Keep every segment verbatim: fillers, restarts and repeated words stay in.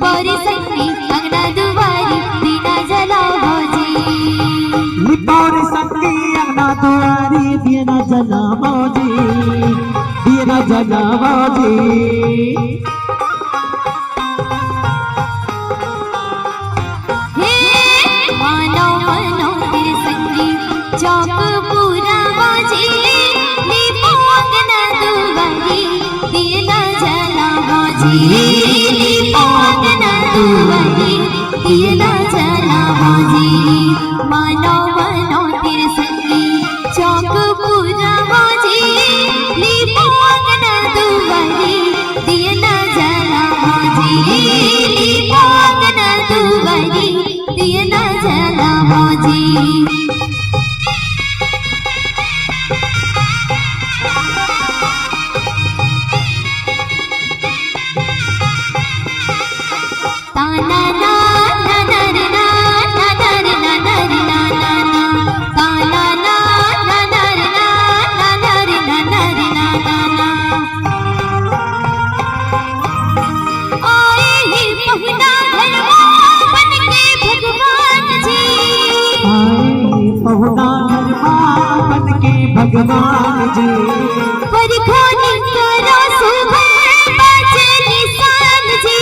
पौरी संगी अंगना दुआरी दीना जलावो जी। लिपौरी संगी अंगना दुआरी दीना जलावो जी, दीना जलावो जी। हे मानो मनो तेरे संगी चौक पूरा बाजी, लिपो अंगना दुआरी दीना जलावो जी, लिपो अंगना दुआरी दीना जलावो जी। मानो मनो तेरे संगी चौक पूरा बाजी, लिपो अंगना दुआरी दीना जलावो जी, लिपो अंगना दुआरी दीना जलावो जी। पहुना घर बन के भगवान जी। पर खोनी करो सुभर बाजे निशान जी।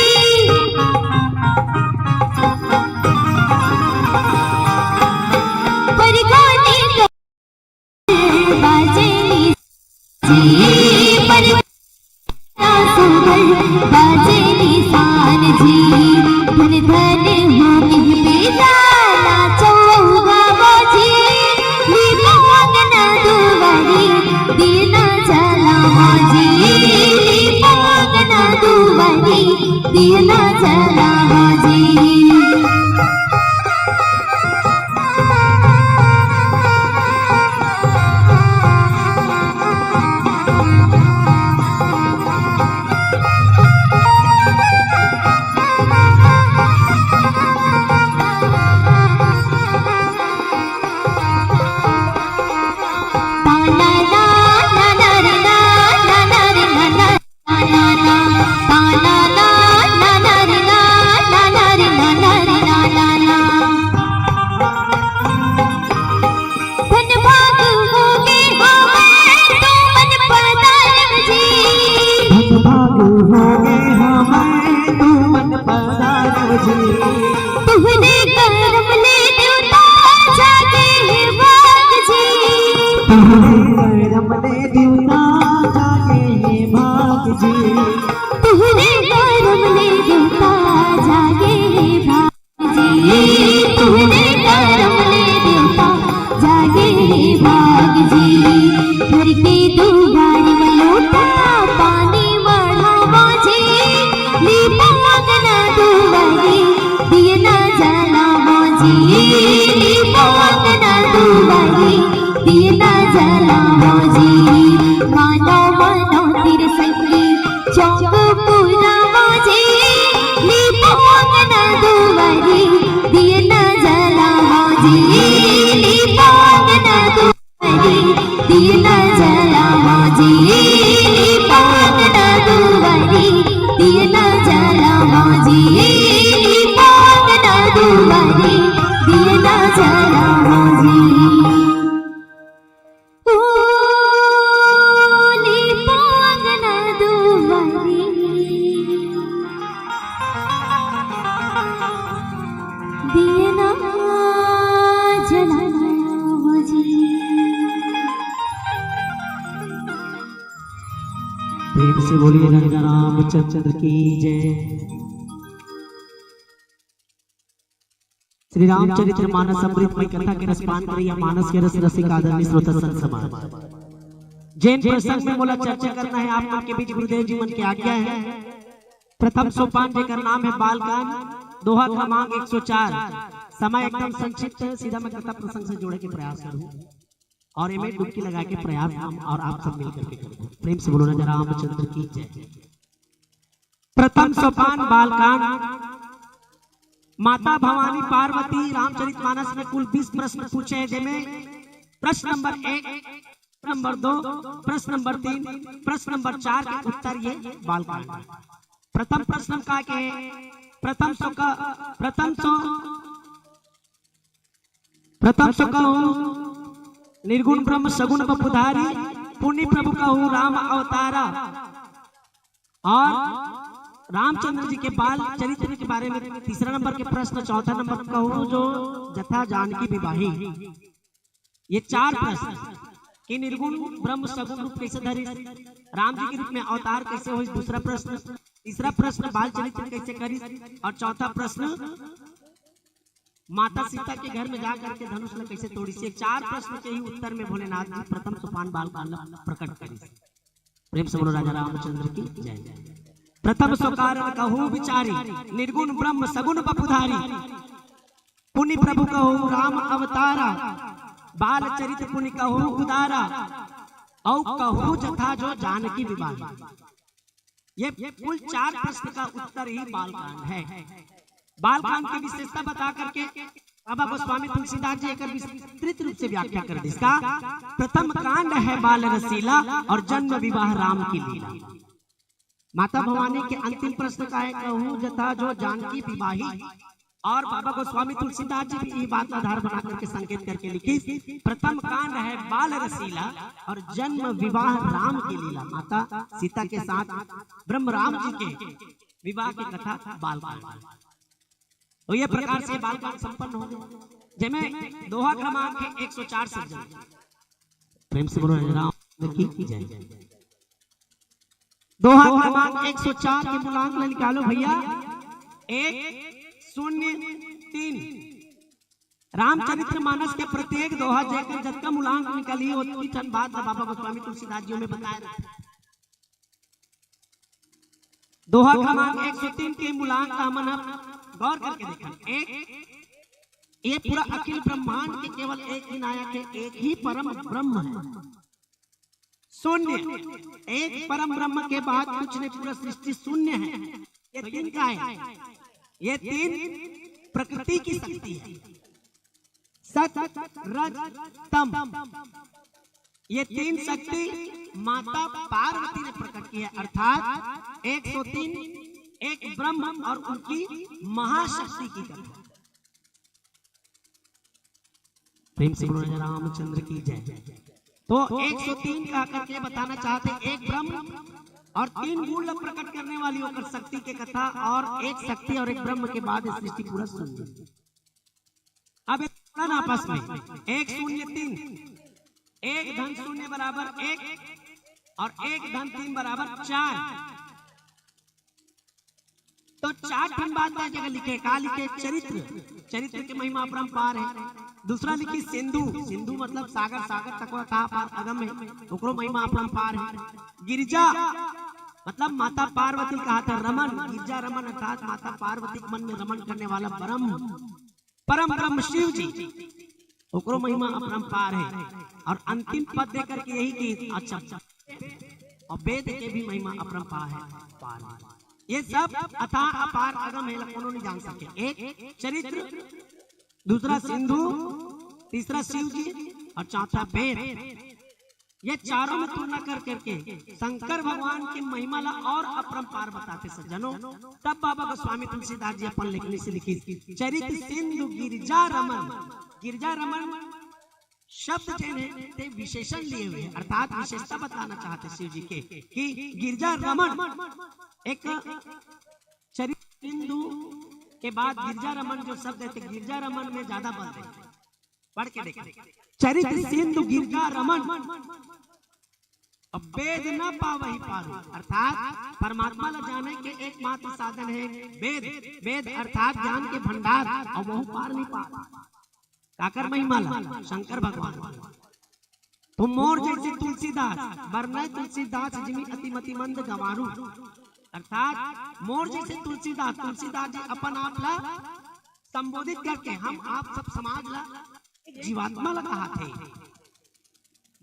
पर खोनी करो बाजे निशान जी। पर सुबह बाजे निशान जी, धन धन हो के बेटा नाचो बाबा जी, लिपो अंगना दुआरी दीना जलावो जी, लिपो अंगना दुआरी दीना जलावो जी। धन भाग होगे हमर तुमन पधारव जी। धन भाग होगे हमर तुमन पधारव जी। तुहरे करम ले देवता जागे हे भाग जी। तुहरे करम ले देवता जागे हे भाग जी। तुहरे करम ले देवता जागे हे भाग जी, तुहरे करम ले देवता जागे हे भाग जी। घर के दुआर म लोटा पानी मढ़ावो जी, लिपो अंगना दुआरी दीना जलावो जी, लिपो अंगना दुआरी दीना जलावो जी। मानो मनो तेरे संगी चौक पूरा बाजे, लिपो अंगना दुआरी दीना जलावो जी, लिपो अंगना दुआरी दीना जलावो जी, लिपो अंगना दुआरी दीना जलावो जी, लिपो अंगना दुआरी दीना जलावो जी। ओ लिपो अंगना दुआरी दीना जलावो जी। प्रेम से बोलिए राजा रामचंद्र की जय। श्री रामचरित्र मानस अमृतमय कथा के रसपान करइया मानस के रस रसिक आदरणीय श्रोता संत समाज, जेन प्रसंग में मोला चर्चा करना है, आप मन के बीच गुरुदेव जी मन के आज्ञा है। प्रथम सोपान जेकर नाम है बालकांड, दोहा क्रमांक एक सौ चार। समय एकदम संक्षिप्त है, सीधा मैं कथा प्रसंग से जोड़े के प्रयास करूँ और एमे डुबकी लगा के प्रयास हम और आप सब मिल करके करबो। प्रेम से बोलो राजा रामचंद्र की जय। प्रथम सोपान बालकांड। माता भवानी पार्वती रामचरित मानस में कुल बीस प्रश्न पूछे हैं, जेमे प्रश्न नंबर एक, प्रश्न नंबर दो, प्रश्न नंबर तीन, प्रश्न नंबर चार के उत्तर ये बालकांड। प्रथम प्रश्न का के प्रथम सो का प्रथम सो प्रथम सो कहूँ निर्गुण ब्रह्म सगुण बपुधारी, पुनि प्रभु कहूँ राम अवतारा। और रामचंद्र जी के बाल चरित्र के बारे में तीसरा नंबर के प्रश्न, चौथा नंबर कहूँ जो जथा जानकी विवाही। ये चार प्रश्न कि निर्गुण ब्रह्म सगुण रूप कैसे धरिस, राम जी के रूप में अवतार कैसे होइस, दूसरा प्रश्न, तीसरा प्रश्न बाल चरित्र कैसे करिस, और चौथा प्रश्न माता सीता के घर में जा करके धनुष ला कैसे तोड़िस। ये चार प्रश्न के ही उत्तर में भोलेनाथ जी प्रथम सोपान बाल कांड ला प्रकट करिस। प्रेम से बोलो राजा रामचंद्र की जय। प्रथम सो कारण कहूँ विचारी, निर्गुण ब्रह्म सगुण बपुधारी, पुनि प्रभु कहूँ राम अवतारा, बाल चरित्र पुनि कहूँ उदारा, औ कहूँ जथा जो जानकी विवाह। ये कुल चार प्रश्न का उत्तर ही बालकांड है। बालकांड की विशेषता बता करके बाबा गोस्वामी तुलसीदास जी एक विस्तृत रूप से व्याख्या कर दी। इसका प्रथम कांड है बाल रसीला और जन्म विवाह राम की लीला। माता भवानी के अंतिम प्रश्न का है, कहूँ जथा जो जानकी विवाही। और बाबा गोस्वामी तुलसीदास जी भी ये बात का आधार बना करके संकेत करके लिखिस, प्रथम कांड है बाल रसीला और जन्म विवाह राम की लीला। माता सीता के साथ ब्रह्म राम जी के विवाह की कथा बालकांड। तो ये प्रकार से बालकांड संपन्न हो गया, जेमे दोहा क्रमांक है एक सौ चार सज्जन। प्रेम से बोलो राम की जय। दोहा क्रमांक एक सौ चार के मूलांक ला निकालो भैया, एक शून्य तीन। रामचरित्र मानस के प्रत्येक दोहा जेकर जतका मूलांक निकली, ओतकी ठन बात ला बाबा गोस्वामी तुलसीदास जी में बताए रहे। दोहा क्रमांक एक सौ तीन के मूलांक ला हमन ह गौर करके देखन। एक, ये पूरा अखिल ब्रह्मांड के केवल एक ही नायक है, एक ही परम ब्रह्म है। शून्य, एक परम ब्रह्म के बाद कुछ नहीं, पूरा सृष्टि शून्य है। ये तीन का है? ये तीन प्रकृति की शक्ति है, सत, रज, तम। ये तीन शक्ति माता पार्वती ने प्रकट की है, अर्थात एक सौ तीन, एक ब्रह्म और उनकी महाशक्ति की कथा। प्रेम से बोलो रामचंद्र की जय। तो एक सौ तीन का करके बताना चाहते, एक ब्रह्म और तीन गुण ला प्रकट करने वाली ओकर शक्ति के कथा, और एक शक्ति और एक ब्रह्म के बाद सृष्टि पूरा सुंदर। अब एक जोड़न आपस में, एक शून्य तीन, एक धन शून्य बराबर एक और एक धन तीन बराबर चार। तो चार ठन बात का जगह लिखे, का लिखे? चरित्र, चरित्र के महिमा अपरंपार है। दूसरा लिखी सिंधु, सिंधु मतलब सागर, सागर तक था पार अगम है, ओकरो महिमा अपरंपार है। गिरजा मतलब माता पार्वती कहा था रमन, गिरजा रमन अर्थात माता पार्वती के मन में रमन करने वाला ब्रह्म, परम ब्रह्म शिव जी, ओकरो महिमा अपरंपार है। और अंतिम पद दे करके यही कि अच्छा, और वेद के भी महिमा अपरंपार है, पार है। ये सब अथाह अपार अगम है, कोनो नहीं जान सके। एक चरित्र, दूसरा सिंधु, तीसरा शिव जी और चौथा वेद। ये चारों में तुलना कर करके शंकर भगवान की महिमा ला और अपरंपार बताते सज्जनों। तब बाबा गोस्वामी तुलसीदास जी अपन लेखनी से लिखिस, चरित सिंधु गिरजा रमन। गिरजा रमन शब्द जेन हे ते विशेषण लिए हुए हैं, अर्थात विशेषता बताना चाहते शिव जी के कि गिरजा रमन एक चरित सिंधु के बाद गिरजा रमन जो शब्द है, तो गिरजा रमन में ज्यादा बल है। पढ़ के देखो, चरित सिंधु गिरजा रमन, अब वेद न पावही पारू, अर्थात परमात्मा ला जाने के एकमात्र साधन है वेद। वेद अर्थात ज्ञान के भंडार, और वहू पार नहीं पा। काकर महिमा ला? शंकर भगवान। तो मोर जैसे तुलसीदास, बरनय तुलसीदास जिमि अति मति मंद गंवारू, अर्थात मोर जैसे तुलसीदास, तुलसीदास जी अपन आप ला संबोधित करके हम आप सब समाज ला एक जीवात्मा ला कहा थे,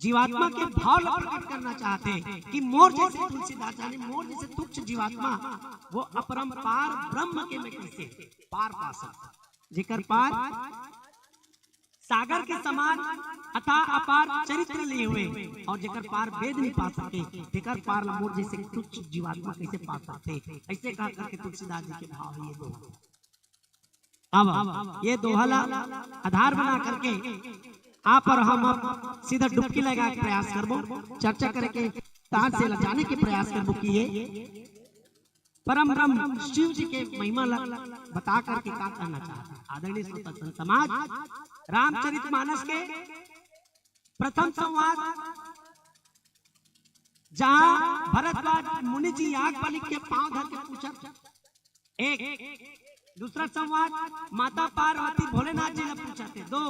जीवात्मा के भाव ला प्रकट करना चाहते हैं कि मोर जैसे तुलसीदास, यानी मोर जैसे तुच्छ जीवात्मा, वो अपरंपार ब्रह्म के में कैसे पार पा सकता, जेकर पार सागर के समान अथाह अपार चरित्र लिए हुए, और जेकर पार वेद नहीं पा सके, तेकर पार ला मोर जैसे तुच्छ जीवात्मा कैसे पा सकते? ऐसे कह करके तुलसीदास जी के भाव ये दो। अब ये दोहा ला आधार बना करके आप और हम अब सीधा डुबकी लगा के प्रयास करबो, चर्चा करके तान से ला जाने के प्रयास करबो कि ये परम ब्रह्म शिव जी के महिमा ला बता करके का कहना चाहता है। आदरणीय श्रोता संत समाज, रामचरित मानस के प्रथम संवाद, जहां भरद्वाज मुनि जी याज्ञवल्क्य के पांव धर के पूछत, एक। दूसरा संवाद माता पार्वती भोलेनाथ जी ला पूछत हे, दो।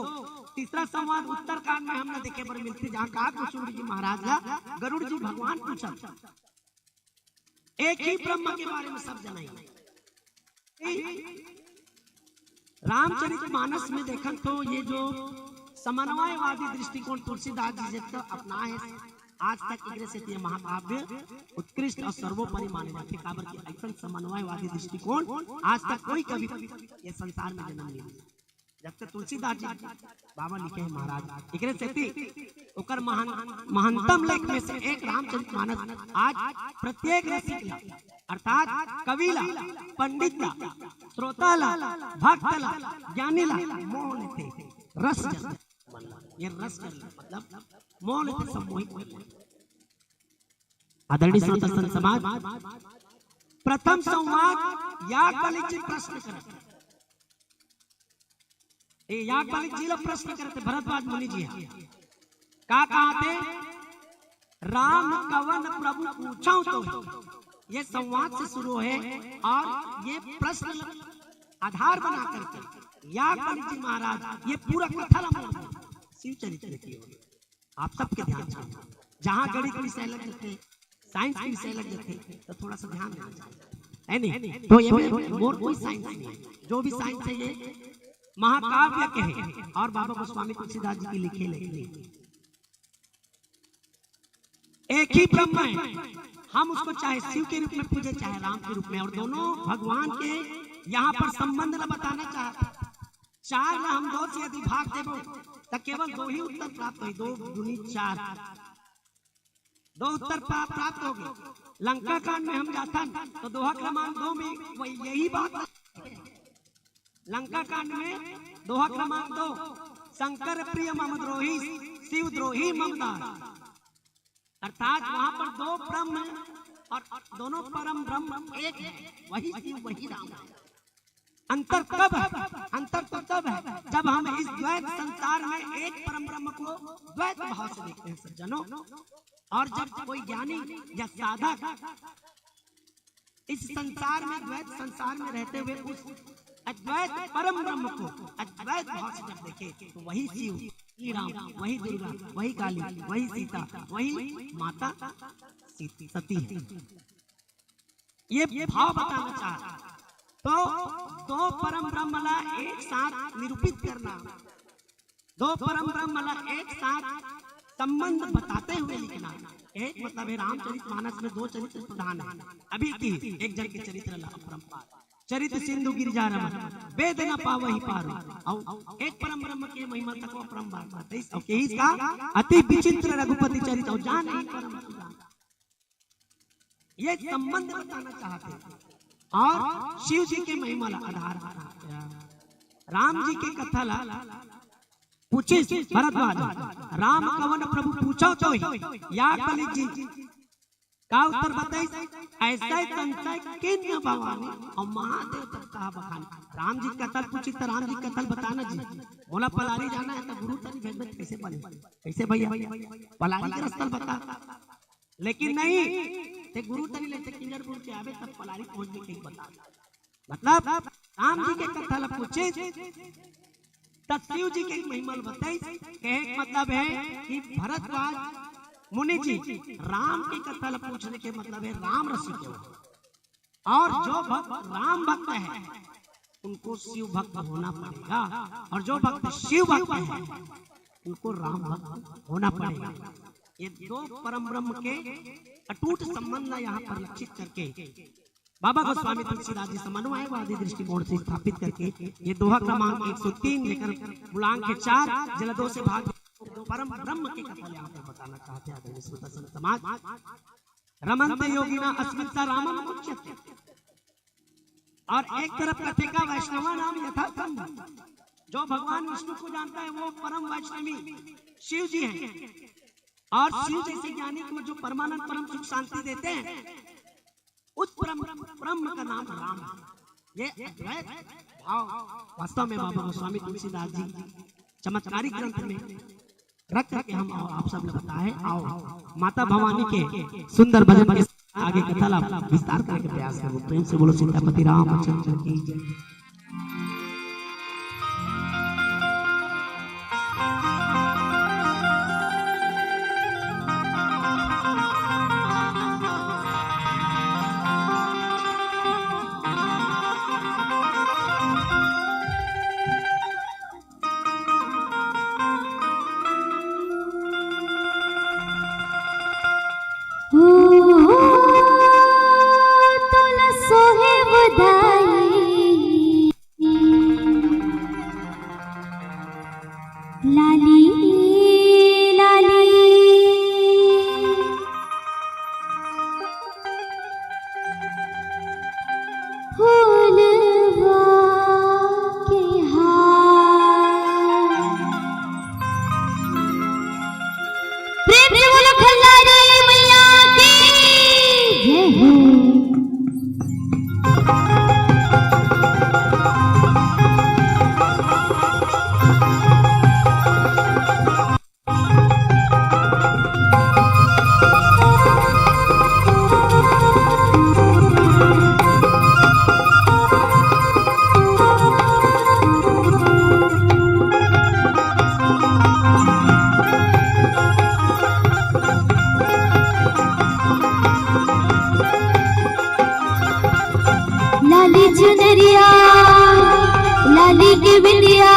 तीसरा संवाद उत्तरकांड में हमला देखे बर मिलथे, जहां का कुछ सूर्य जी महाराज ला गरुड़ जी भगवान पूछत। एक ही ब्रह्म के बारे में सब जनाई। रामचरित मानस में देखन तो ये जो समन्वयवादी दृष्टिकोण तुलसीदास जी जब तक अपनाए हे, आज तक एकरे सेती ये महाकाव्य उत्कृष्ट और सर्वोपरि माने जाथे, काबर कि ऐसन समन्वयवादी दृष्टिकोण आज तक कोई कवि ये संसार में जन्म नहीं लिया। जब तक तुलसीदास जी बाबा लिखे हे महाराज, एकरे सेती ओकर महान, महानतम लेख में से एक रामचरित मानस आज प्रत्येक रसिक ला, अर्थात कवि ला, पंडित ला, श्रोता ला, भक्त ला, ज्ञानी ला मोह लेथे, रस जन। ये रस जन मतलब मोह लेथे, सम्मोहित कर लेथे। आदरणीय श्रोता संत समाज, प्रथम संवाद याज्ञवल्क्य जी प्रश्न करत हे। ए, याज्ञवल्क्य जी ला प्रश्न करत हे भरद्वाज मुनि जी हा। का कहत हे? राम कवन प्रभु पूछव तो। ये संवाद से शुरू हे और ये प्रश्न ला आधार बना करके याज्ञवल्क्य जी महाराज ये पूरा कथा ला शिव चरित्र की ओर आप सबके ध्यान चाहिए। जहां गणित विषय लग जाथे, साइंस के विषय लग जाथे, तो थोड़ा सा ध्यान देना चाहिए, है नहीं? तो ये भी मोर कोई साइंस नहीं है, जो भी साइंस है ये महाकाव्य के है और बाबा गोस्वामी तुलसीदास जी की लिखे लेखनी। एक ही ब्रह्म है, हम उसको चाहे शिव के रूप में पूजे, चाहे राम के रूप में, और दोनों भगवान के यहाँ पर संबंध ला बताना चाहता। चार ला हम दो से यदि भाग देबो, तो केवल दो ही उत्तर प्राप्त होही, दो दूनी चार, दो उत्तर प्रा-, प्राप्त होगे। लंका कांड में हम जाथन तो दोहा क्रमांक दो में वही, यही बात। लंका कांड में दोहा क्रमांक दो, शंकर प्रिय मम द्रोही, शिव द्रोही मम दास। अर्थात वहां पर दो ब्रह्म है और दोनों परम ब्रह्म एक है, वही शिव, वही राम है। अंतर कब है? अंतर तो तब है जब हम इस द्वैत संसार में एक परम ब्रह्म को द्वैत भाव से देखते हैं सज्जनों। और जब कोई ज्ञानी या साधक इस संसार में, द्वैत संसार में रहते हुए उस अद्वैत परम ब्रह्म को अद्वैत भाव से जब देखे, तो वही शिव, वही राम, वही दुर्गा, वही काली, वही सीता, वही माता सी-, सती है। ये भाव बताना चाह रहा। तो दो परम ब्रह्म ला एक साथ निरूपित करना, दो परम ब्रह्म ला एक साथ संबंध बताते हुए लिखना। एक मतलब है रामचरित मानस में दो चरित्र प्रधान है, अभी की एक जन के चरित्र ला अपरंपार, चरित सिंधु गिरिजा रमन, वेद न पावहि पारु। और एक परम ब्रह्म के महिमा तको अपरंपार बात है। और यही इसका अति विचित्र रघुपति चरित और जान ही परम सुजान। ये संबंध बताना चाहते हैं। और शिव जी के महिमा ला आधार बना, राम जी के कथा ला पूछिस भरद्वाज, राम कवन प्रभु पूछव तो ही, याज्ञवल्क्य जी का उत्तर बताइस? ऐसा ही संशय किन्न भवानी। और महादेव तब कहा बखान, राम जी कथा पूछिस तो राम जी कथा बताना जी, मोला पलारी जाना है तो गुरु तनी भेज, कैसे बने, कैसे भैया, पलारी के रास्ता बता। लेकिन नहीं, ते गुरु तनी ले ते किंजरपुर के आबे तब पलारी पहुंच के कहीं बता। मतलब राम जी के कथा ला पूछे, तब शिव जी के महिमा ला बताई। कहे के मतलब है कि भरद्वाज मुनि जी राम के कथा ला पूछने के मतलब है राम रसिक हो। और जो भक्त राम भक्त है उनको शिव भक्त होना पड़ेगा, और जो भक्त शिव भक्त है उनको राम भक्त होना पड़ेगा। ये दो परम ब्रह्म के अटूट संबंध ला यहाँ पर लक्षित करके बाबा गोस्वामी तुलसीदास जी समन्वयवादी दृष्टिकोण से स्थापित करके ये दोहा क्रमांक एक सौ तीन लेकर मूलांक के चार, जला दो से भाग परम ब्रह्म की कथा ले आप लोग बताना चाहते हैं। आदरणीय श्रोता संत समाज, रमन्ते योगिना अस्मिन्सा रामम उच्यते। और एक तरफ कथेका वैष्णवा नाम यथा ब्रह्म, जो भगवान विष्णु को जानता है वो परम वैष्णवी शिव जी हैं। और शिव जैसे ज्ञानी को जो परमानंद परम सुख शांति देते हैं, उस परम ब्रह्म का नाम राम है। ये अद्वैत भाव वास्तव में बाबा गोस्वामी तुलसीदास जी चमत्कारिक ग्रंथ में रख करके हम आप सब लोग बताए। आओ, माता भवानी के सुंदर भजन के आगे कथा ला विस्तार करके प्रयास करो। प्रेम से बोलो सीतापति रामचंद्र की जय। ओ, तोला सोहे बधाई। लाली, लाली। फूलवा के हार। प्रेम से बोलो खल्लारी मैया की जय हो। लाली चुनरिया, लाली के बिंदिया,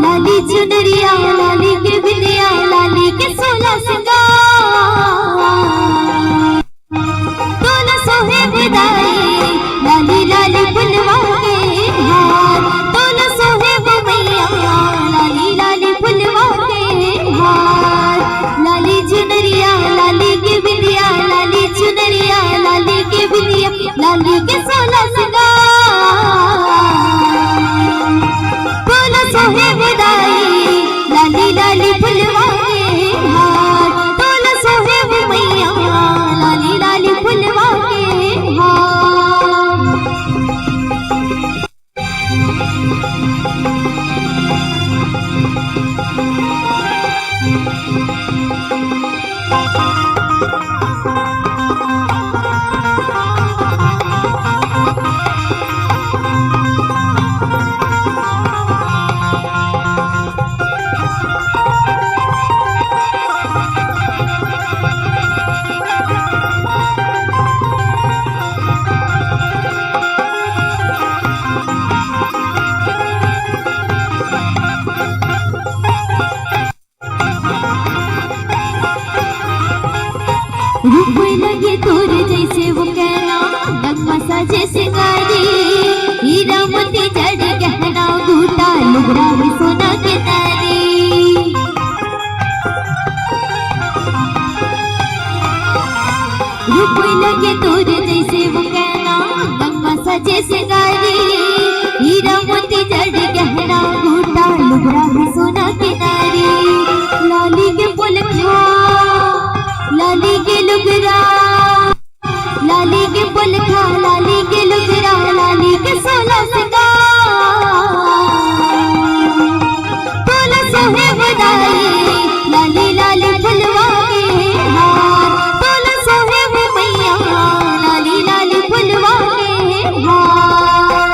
लाली चुनरिया, लाली के बिंदिया, लाली के सोला सिंगार। तोला सोहे बधाई, लाली लाली फुलवा के हार। तोला सोहे वो मैया, लाली लाली फुलवा के हार। लाली चुनरिया, लाली के बिंदिया, लाली चुनरिया, लाली के बिंदिया, लाली के सोला सिंगार। तोला सोहे बधाई, लाली लाली फुलवा के हार। तोला सोहे वो मैया, लाली लाली फुलवा के हार। रूप लगे तोर जैसे वो कहना, नगमा साजे सिंगारी। हीरा मोती जड़ गहना, गूंथा लुगरा भी सोना के नारी। रूप लगे तोर जैसे वो कहना, नगमा साजे सिंगारी। हीरा मोती जड़ गहना, गूंथा लुगरा भी सोना के नारी। लाली के पुलखा, लाली के लुगरा, लाली के पुलखा, लाली के लुगरा, लाली के सोला सिंगार। तोला सोहे बधाई, लाली लाली फुलवा के हार। तोला सोहे वो मैया, लाली लाली फुलवा के हार।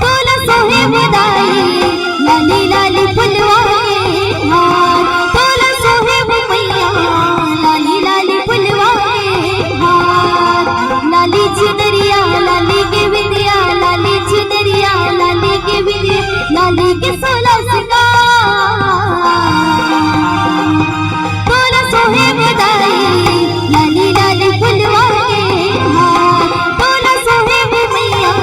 तोला सोहे बधाई, लाली लाली फुलवा के हार। तोला सोहे वो मैया, लाली लाली फुलवा के हार। लाली चुनरिया, लाली के बिंदिया, लाली चुनरिया, लाली के बिंदिया, लाली के सोला सिंगार। तोला सोहे बधाई, लाली लाली फुलवा के हार। तोला सोहे वो मैया,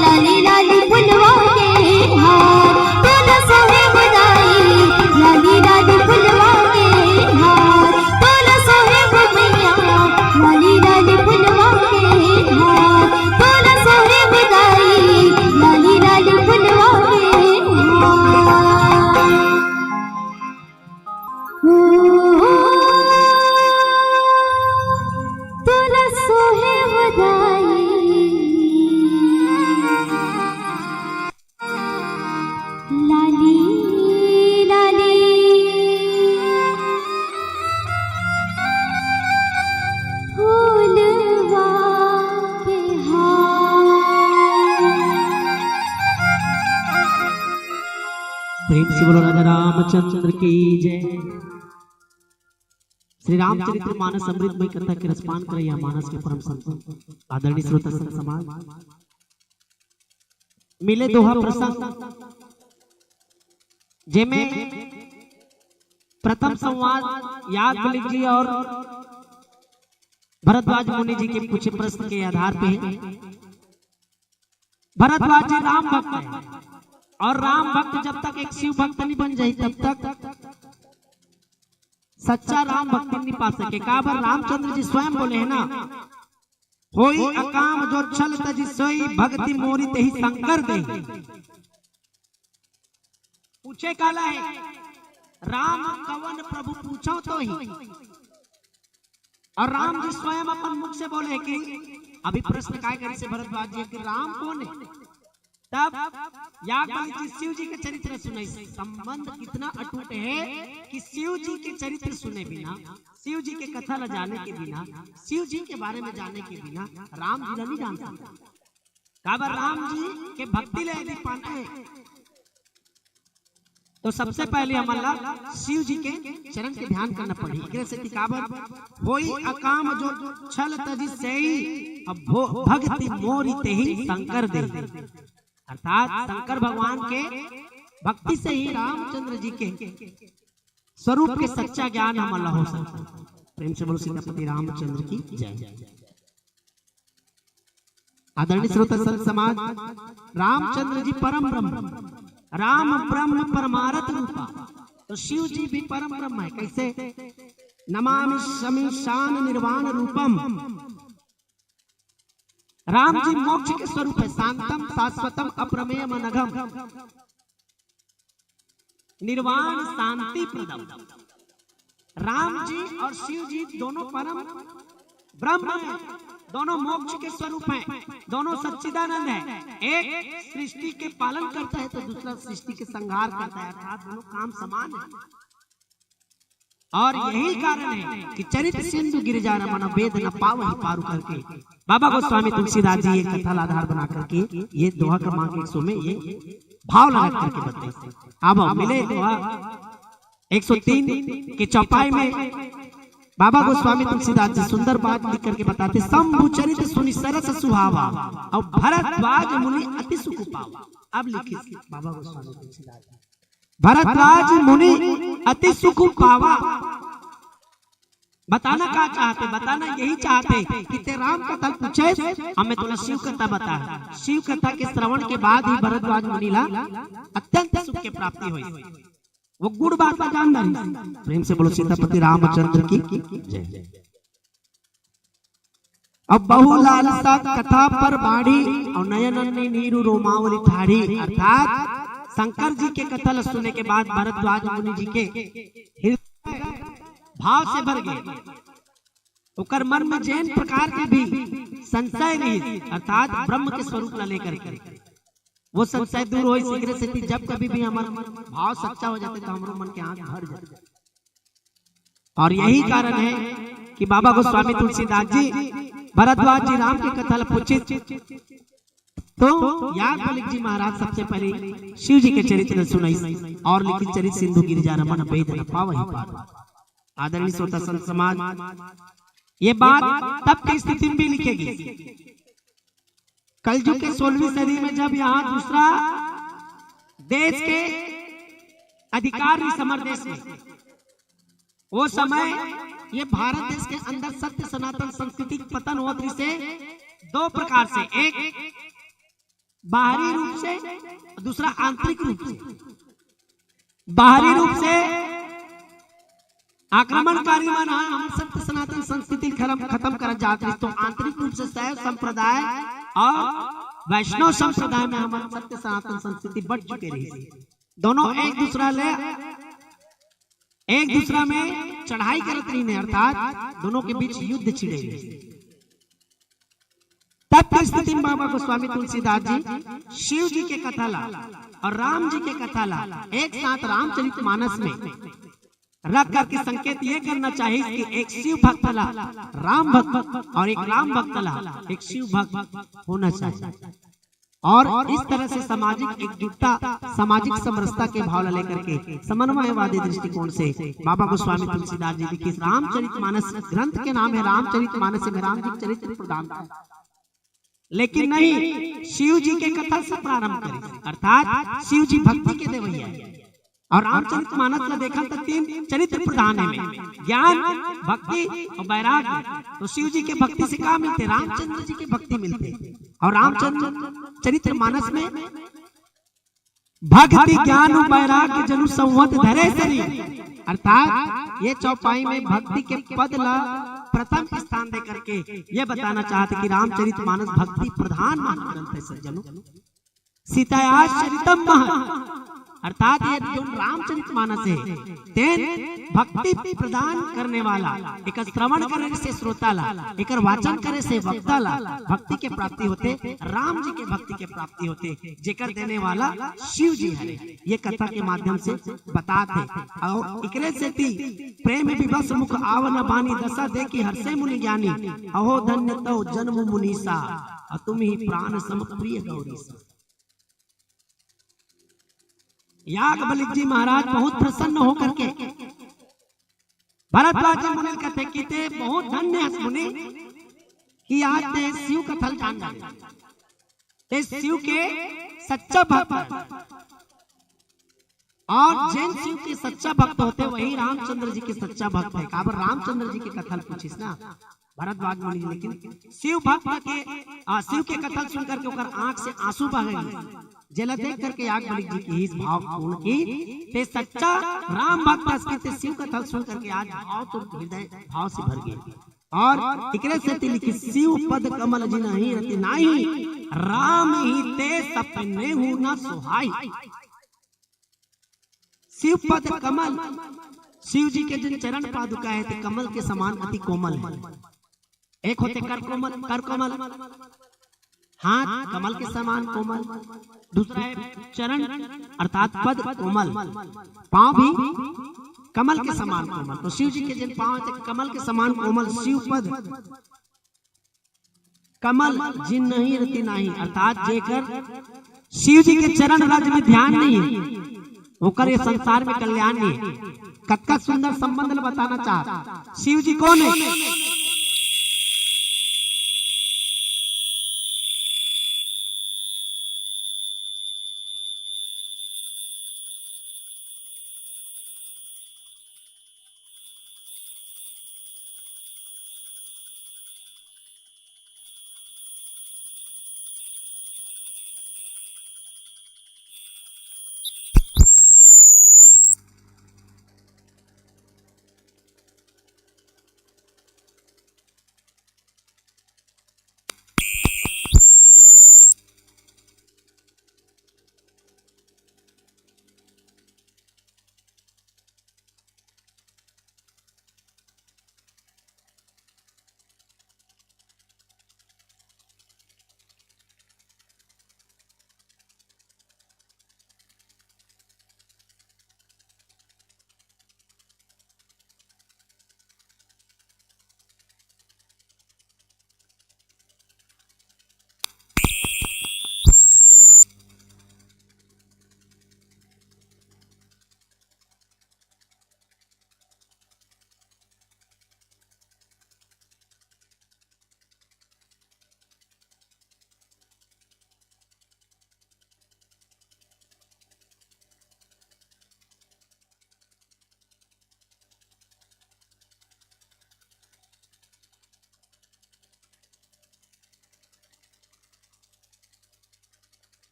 लाली लाली फुलवा के हार। तोला सोहे बधाई, लाली लाली फुलवा के हार। तोला सोहे वो मैया, लाली लाली फुलवा के हार। तोला सोहे बधाई, लाली लाली फुलवा के हार। तोला सोहे बधाई, लाली लाली फूलवा के हार। प्रेम से बोलो राजा रामचंद्र की जय। श्री रामचरित्र मानस अमृतमय कथा के रसपान करैया मानस के परम संत आदरणीय श्रोता संत समाज, मिले दोहा प्रसंग, जेमे प्रथम संवाद याज्ञवल्क्य जी और भरद्वाज मुनि जी के पूछे प्रश्न के आधार पे। भरद्वाज जी राम भक्त है और राम भक्त जब तक एक शिव भक्त नहीं बन जाही तब तक सच्चा राम भक्ति नहीं पा सके। काबर? रामचंद्र जी स्वयं बोले हैं ना, "होई अकाम जो छल तजि सोई, भगति मोरी तेहि शंकर देहि।" पूछे काला है, राम कवन प्रभु पूछो तो ही। और राम जी स्वयं अपन मुख से बोले कि अभी प्रश्न काय करिस हे भरद्वाज जी कि राम कौन है? तब याज्ञवल्क्य जी शिव जी के चरित्र सुनाइस। संबंध कितना अटूट है कि शिव जी के चरित्र सुने बिना, शिव जी के कथा ला जाने के बिना, शिव जी के बारे में जाने के बिना राम जी ला नहीं जान सकता। काबर? राम जी के भक्ति ले यदि पाना है तो सबसे पहले हमन ला शिव जी के चरण के ध्यान करना पड़ही। एकरे सेती काबर? "होई अकाम जो छल तजि सेई, अब भो-, भगति मोरी तेहि शंकर देहि।" अर्थात शंकर भगवान के भक्ति से ही रामचंद्र जी के स्वरूप के सच्चा ज्ञान हमन ला हो सकता। प्रेम से बोलो सीतापति रामचंद्र की जय। आदरणीय श्रोता संत समाज, रामचंद्र जी परम ब्रह्म, राम ब्रह्म परमारथ रूपा, तो शिव जी भी परम ब्रह्म है। कैसे? "नमामि शमीशान निर्वाण रूपम।" राम जी मोक्ष के स्वरूप है, शांतम शाश्वतम अप्रमेयम अनघम। निर्वाण शांति प्रदम। राम जी और शिव जी दोनों परम ब्रह्म हैं, दोनों मोक्ष के स्वरूप हैं, दोनों सच्चिदानंद हैं। एक सृष्टि के पालन करता है तो दूसरा सृष्टि के संहार करता है, अर्थात दोनों काम समान है। और यही कारण है कि चरित सिंधु गिरिजा रमन, वेद न पावहि पारु करके बाबा गोस्वामी तुलसीदास जी ये कथा ला आधार बना करके ये दोहा क्रमांक एक सौ में ये भाव लगा करके बताइस। अब मिले दोहा एक सौ तीन के चौपाई में बाबा गोस्वामी तुलसीदास जी सुंदर बात लिख करके बताते, "शंभु चरित सुनि सरस सुहावा, और भरद्वाज मुनि अति सुख पावा।" अब लिखिस बाबा गोस्वामी तुलसीदास जी, "भरद्वाज मुनि अति सुख पावा।" बताना का चाहते? बताना यही चाहते कि ते राम कथा पूछे, अब मैं तोला शिव कथा बता। शिव कथा के श्रवण के बाद ही भरद्वाज मुनि ला अत्यंत सुख के प्राप्ति हुई। वो गुड़ बात ला जान डारी। प्रेम से बोलो सीतापति रामचंद्र की जय। अब बहु लालसा कथा पर बाढ़ी और नयनन नीरु रोमावली ठाढ़ी, अर्थात शंकर जी के कथा ला सुने के बाद भरद्वाज मुनि जी के हृदय भाव से भर गए। ओकर मन में जेन प्रकार के भी संशय नहीं, अर्थात ब्रह्म के स्वरूप ला लेकर के वो संशय दूर होई। एकरे सेती जब कभी भी हमर भाव सच्चा हो जाते तो हमरो मन के आंख भर जाते। और यही कारण है कि बाबा गोस्वामी तुलसीदास जी भरद्वाज जी राम के कथा ल पूछिस, तो याज्ञवल्क्य जी महाराज सबसे पहले शिव जी के चरित्र ल सुनाइस और लिखिस, चरित सिंधु गिरिजा रमन बेद न पावहि पार। आदरणीय श्रोता संत समाज, ये बात तब की स्थिति में भी लिखे गे। कलयुग के सोलहवीं सदी में जब यहाँ दूसरा देश के अधिकार नहीं समर देश में, वो समय ये भारत देश के अंदर सत्य सनातन संस्कृति के पतन होत रहिसे दो प्रकार से, एक बाहरी रूप से, दूसरा आंतरिक रूप से। बाहरी रूप से आक्रमणकारी मन ह हमर सत्य सनातन संस्कृति खरम-, खत्म करत जात रहिस, तो आंतरिक रूप से शैव संप्रदाय और वैष्णव संप्रदाय में हमर सत्य सनातन संस्कृति बढ़ चुके रहिस। दोनों एक दूसरा ले, एक दूसरा में चढ़ाई करत रहिन, अर्थात दोनों के बीच युद्ध छिड़े रहिस। तब की स्थिति में बाबा गोस्वामी तुलसीदास जी शिव जी के कथा ला और राम जी के कथा ला एक साथ रामचरित मानस में रख करके संकेत ये करना चाहिए कि एक शिव भक्त ला राम भक्त और एक राम भक्त ला एक शिव भक्त होना चाहिए। और इस तरह से सामाजिक एकजुटता, सामाजिक समरसता के भाव ला लेकर के समन्वयवादी दृष्टिकोण से बाबा गोस्वामी तुलसीदास जी लिखिस रामचरित मानस, ग्रंथ के नाम है रामचरित मानस, में राम जी के चरित्र प्रधान था। लेकिन नहीं, शिव जी के कथा से प्रारंभ करिस, अर्थात शिव जी भक्ति के देवैया है। और रामचरित मानस ला देखा तो तीन चरित्र प्रधान है में, ज्ञान, भक्ति और वैराग्य। तो शिव जी के भक्ति से का मिलते? रामचंद्र जी के भक्ति मिलते। और रामचंद्र चरित्र मानस में भक्ति ज्ञान वैराग्य जनु संवत धरे शरीर, अर्थात ये चौपाई में भक्ति के पद ला प्रथम स्थान दे करके ये बताना चाहते कि रामचरित मानस भक्ति प्रधान मान ग्रंथ है सज्जनों। सीतायाश्चरितम महत, अर्थात ये जो रामचरित मानस है, तेन भक्ति प्रदान करने वाला, एकर श्रवण करे से श्रोता ला, एकर वाचन करे से वक्ता ला भक्ति के प्राप्ति होते, राम जी के भक्ति के प्राप्ति होते, जेकर देने वाला शिव जी हरे। ये कथा के माध्यम से बतात है। और एकरे सेती प्रेम विवश मुख आवरण बानी, दशा देखि हर्षे मुनि ज्ञानी, अहो धन्य तव जन्म मुनीसा, अतुम ही प्राण सम प्रिय गौरीसा। याज्ञवल्क्य जी महाराज बहुत प्रसन्न होकर के भरद्वाज जी मुनि ल कथे कि ते बहुत धन्य हस मुनि कि आज ते शिव कथा ल जान डारे, ते शिव के सच्चा भक्त है। और जेन शिव के सच्चा भक्त होते वही रामचंद्र जी के सच्चा भक्त है। काबर रामचंद्र जी के कथा ल पूछिस ना भरद्वाज मुनि जी, लेकिन शिव भक्त के, आ, शिव के कथा ल सुन करके ओकर आंख से आंसू बह गए। जेला देख करके याज्ञवल्क्य जी किहिस भाव पूर्ण कि ते सच्चा राम भक्त हस कि ते शिव कथा ल सुन करके आज भाव तो हृदय भाव से भर गए। और एकरे सेती लिखिस शिव पद कमल जिनहि रति नाही, राम ही ते सपनेहु न सोहाई। शिव पद कमल, शिव जी के जिन चरण पादुका है ते कमल के समान अति कोमल है। एक होते कर कोमल, कर कमल, हाथ कमल के समान कोमल, दूसरा है चरण अर्थात पद कोमल, पांव भी कमल के समान कोमल। तो शिव जी के जिन पांव है ते कमल के समान कोमल, शिव पद कमल जिनहि रति नाही, अर्थात जेकर शिव जी के चरण रज में ध्यान नहीं है, ओकर ये संसार में कल्याण नहीं है। कतका सुंदर संबंध ल बताना चाहत। शिव जी कौन है?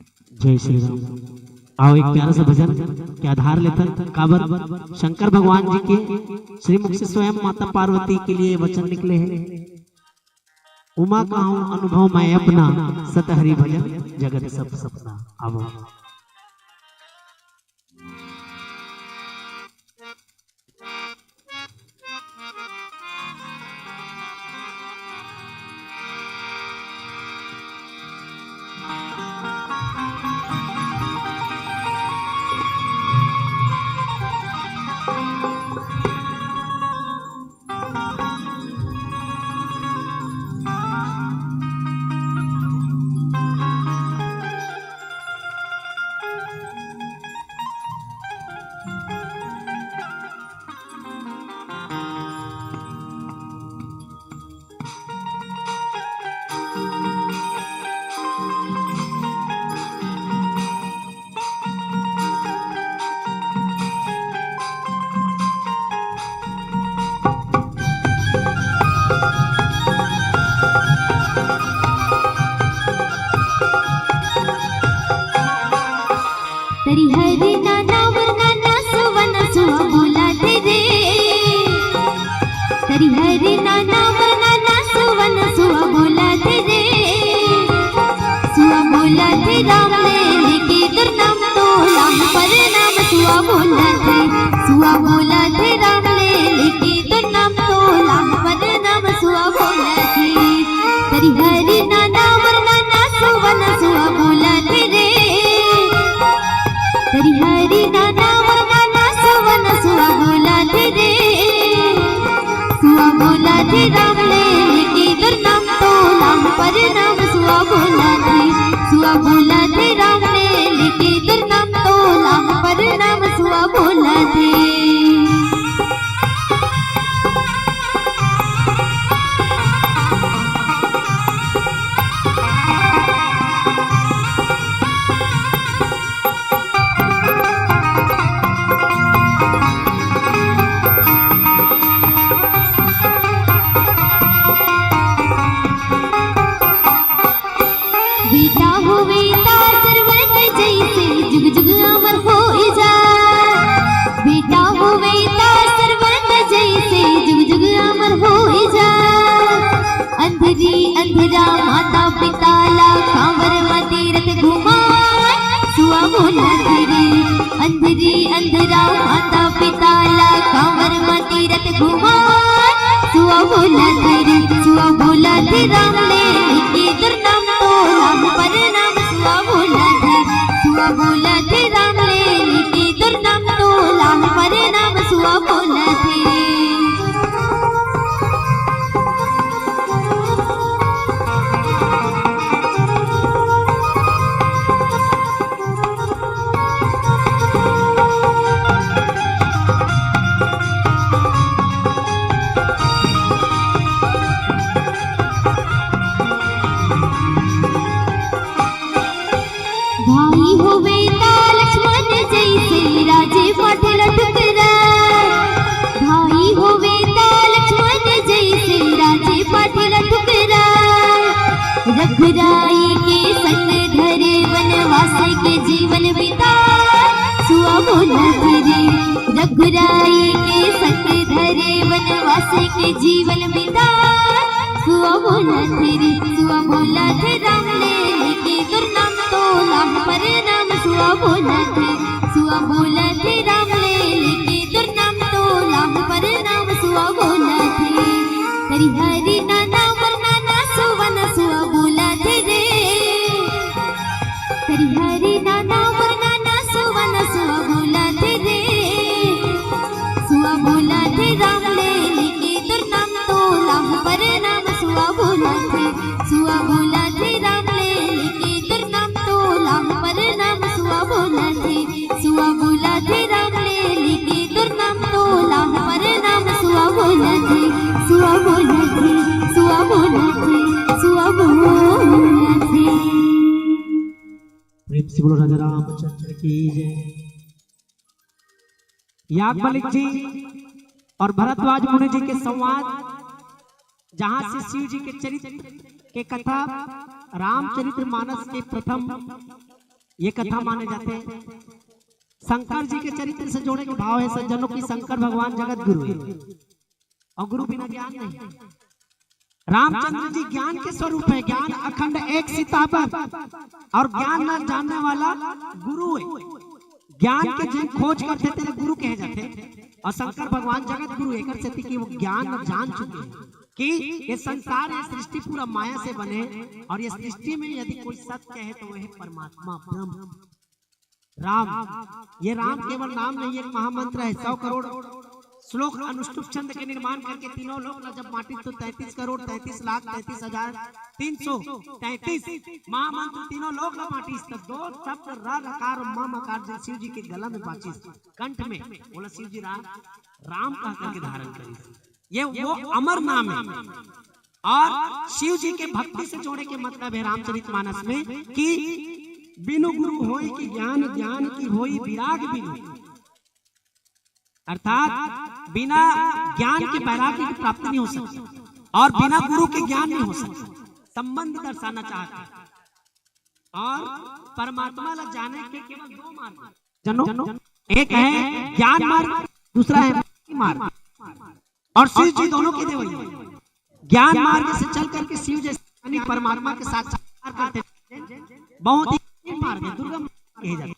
जय श्री राम। आओ, एक प्यारा सा भजन के आधार लेथन, काबर शंकर भगवान जी के श्रीमुख से स्वयं माता पार्वती के लिए वचन निकले हैं। उमा कहूँ अनुभव मैं अपना, सत हरि भजन जगत सब सपना। आवो। तरी हरी नाना मोर नाना सुवन सुआ बोलथे रे। तरी हरी नाना मोर नाना सुवन सुआ बोलथे रे। सुआ बोलथे राम ले लेके तोर नाम तोला परनाम सुआ बोलथे। सुआ बोलथे राम ले लेके तोर नाम तोला परनाम सुआ बोलथे। तरी हरी नाना मोर नाना सुवन सुआ बोलथे रे। तरी हरी नाना मोर नाना सुवन सुआ बोलथे रे। सुआ बोलथे राम ले लेके तोर नाम तोला परनाम सुआ बोलथे। सुआ बोलथे राम ले लेके तोर नाम तोला परनाम सुआ बोलथे। बेटा होवे ता सरवन जैसे जुग जुग अमर होई जा। बेटा होवे ता सरवन जैसे जुग जुग अमर होई जा। अंधरी अंधरा माता पिता ला कांवर म तीरथ घुमाए। सुआ बोलथे रे। अंधरी अंधरा माता पिता ला कांवर म तीरथ घुमाए। सुआ बोलथे रे। सुआ बोलथे राम ले लेके तोर नाम तोला परनाम सुआ बोलथे। सुआ बोलथे राम ले लेके तोर नाम तोला परनाम सुआ बोलथे। भाई होवे ता लक्ष्मण जैसे राजे पाटिल ठुकरा। भाई होवे ता लक्ष्मण जैसे राजे पाटिल ठुकरा। रघुराई के संग धरे वनवास के जीवन बिता। सुआ बोलथे रे। रघुराई के संग धरे वनवास के जीवन बिता। सुआ बोलथे रे। सुआ बोलथे राम ले लेके तोर नाम तोला परनाम सुआ बोलथे। सुआ बोलथे राम ले लेके तोर नाम तोला परनाम सुआ बोलथे। तरी हरी नाना मोर नाना सुवन सुआ बोलथे रे। तरी हरी नाना मोर नाना सुवन सुआ बोलथे रे। सुआ बोलथे राम ले लेके तोर नाम तोला परनाम सुआ बोलथे। सुआ बोलथे राम ले लेके तोर नाम तोला परनाम सुआ बोलथे। सुआ बोलथे राम ले लेके तोर नाम तोला परनाम सुआ बोलथे। सुआ बोलथे, सुआ बोलथे, सुआ बोलथे। प्रेम से बोलो राजा रामचंद्र की जय। याज्ञवल्क्य जी और भरद्वाज मुनि जी के संवाद, जहां से शिव जी के चरित्र के कथा रामचरित मानस के प्रथम ये कथा माने जाथे। शंकर जी के चरित्र से जोड़े के भाव हे सज्जनों कि शंकर भगवान जगत गुरु हे अउ गुरु बिना ज्ञान नहीं। रामचंद्र जी ज्ञान के स्वरूप हे, ज्ञान अखंड एक सीताबर अउ ज्ञान न जानने वाला गुरु हे। ज्ञान के जेन खोज करथे तेला गुरु कहे जाथे अउ शंकर भगवान जगत गुरु एकर सेती कि वो ज्ञान जान चुके हे कि ये संसार, ये सृष्टि पूरा माया से बने हे अउ ये सृष्टि में यदि कोई सत्य हे तो वो हे परमात्मा ब्रह्म राम। ये राम केवल नाम नहीं, एक महामंत्र हे। सौ करोड़ श्लोक अनुष्टुप छंद के निर्माण करके तीनों लोक ला जब बांटिस तो तैंतीस करोड़ तैंतीस लाख तैंतीस हजार तीन सौ तैंतीस महामंत्र तीनों लोक ला बांटिस तो दो शब्द र ऋकार म मकार जेन शिव जी के गला में बांचिस कंठ में, बोला शिव जी राम राम कह करके धारण करिस। ये वो अमर नाम हे। अउ शिव जी के भक्ति से जोड़े के मतलब हे रामचरित मानस में कि बिनु गुरु होय कि ज्ञान, ज्ञान की होई विराग बिनु, अर्थात बिना ज्ञान के वैराग्य की प्राप्ति नहीं हो सकती अउ बिना गुरु के ज्ञान नहीं हो सकता। संबंध दर्शाना चाहथे। अउ परमात्मा ला जाने के केवल दो मार्ग हे। जनो, एक हे ज्ञान मार्ग, दूसरा हे भक्ति मार्ग। अउ शिव जी दोनों के देवई हे। ज्ञान मार्ग से चल करके शिव जैसे ज्ञानी परमात्मा के साक्षात्कार करते हैं। बहुत ही कठिन मार्ग हे, दुर्गम मार्ग कहे जाथे।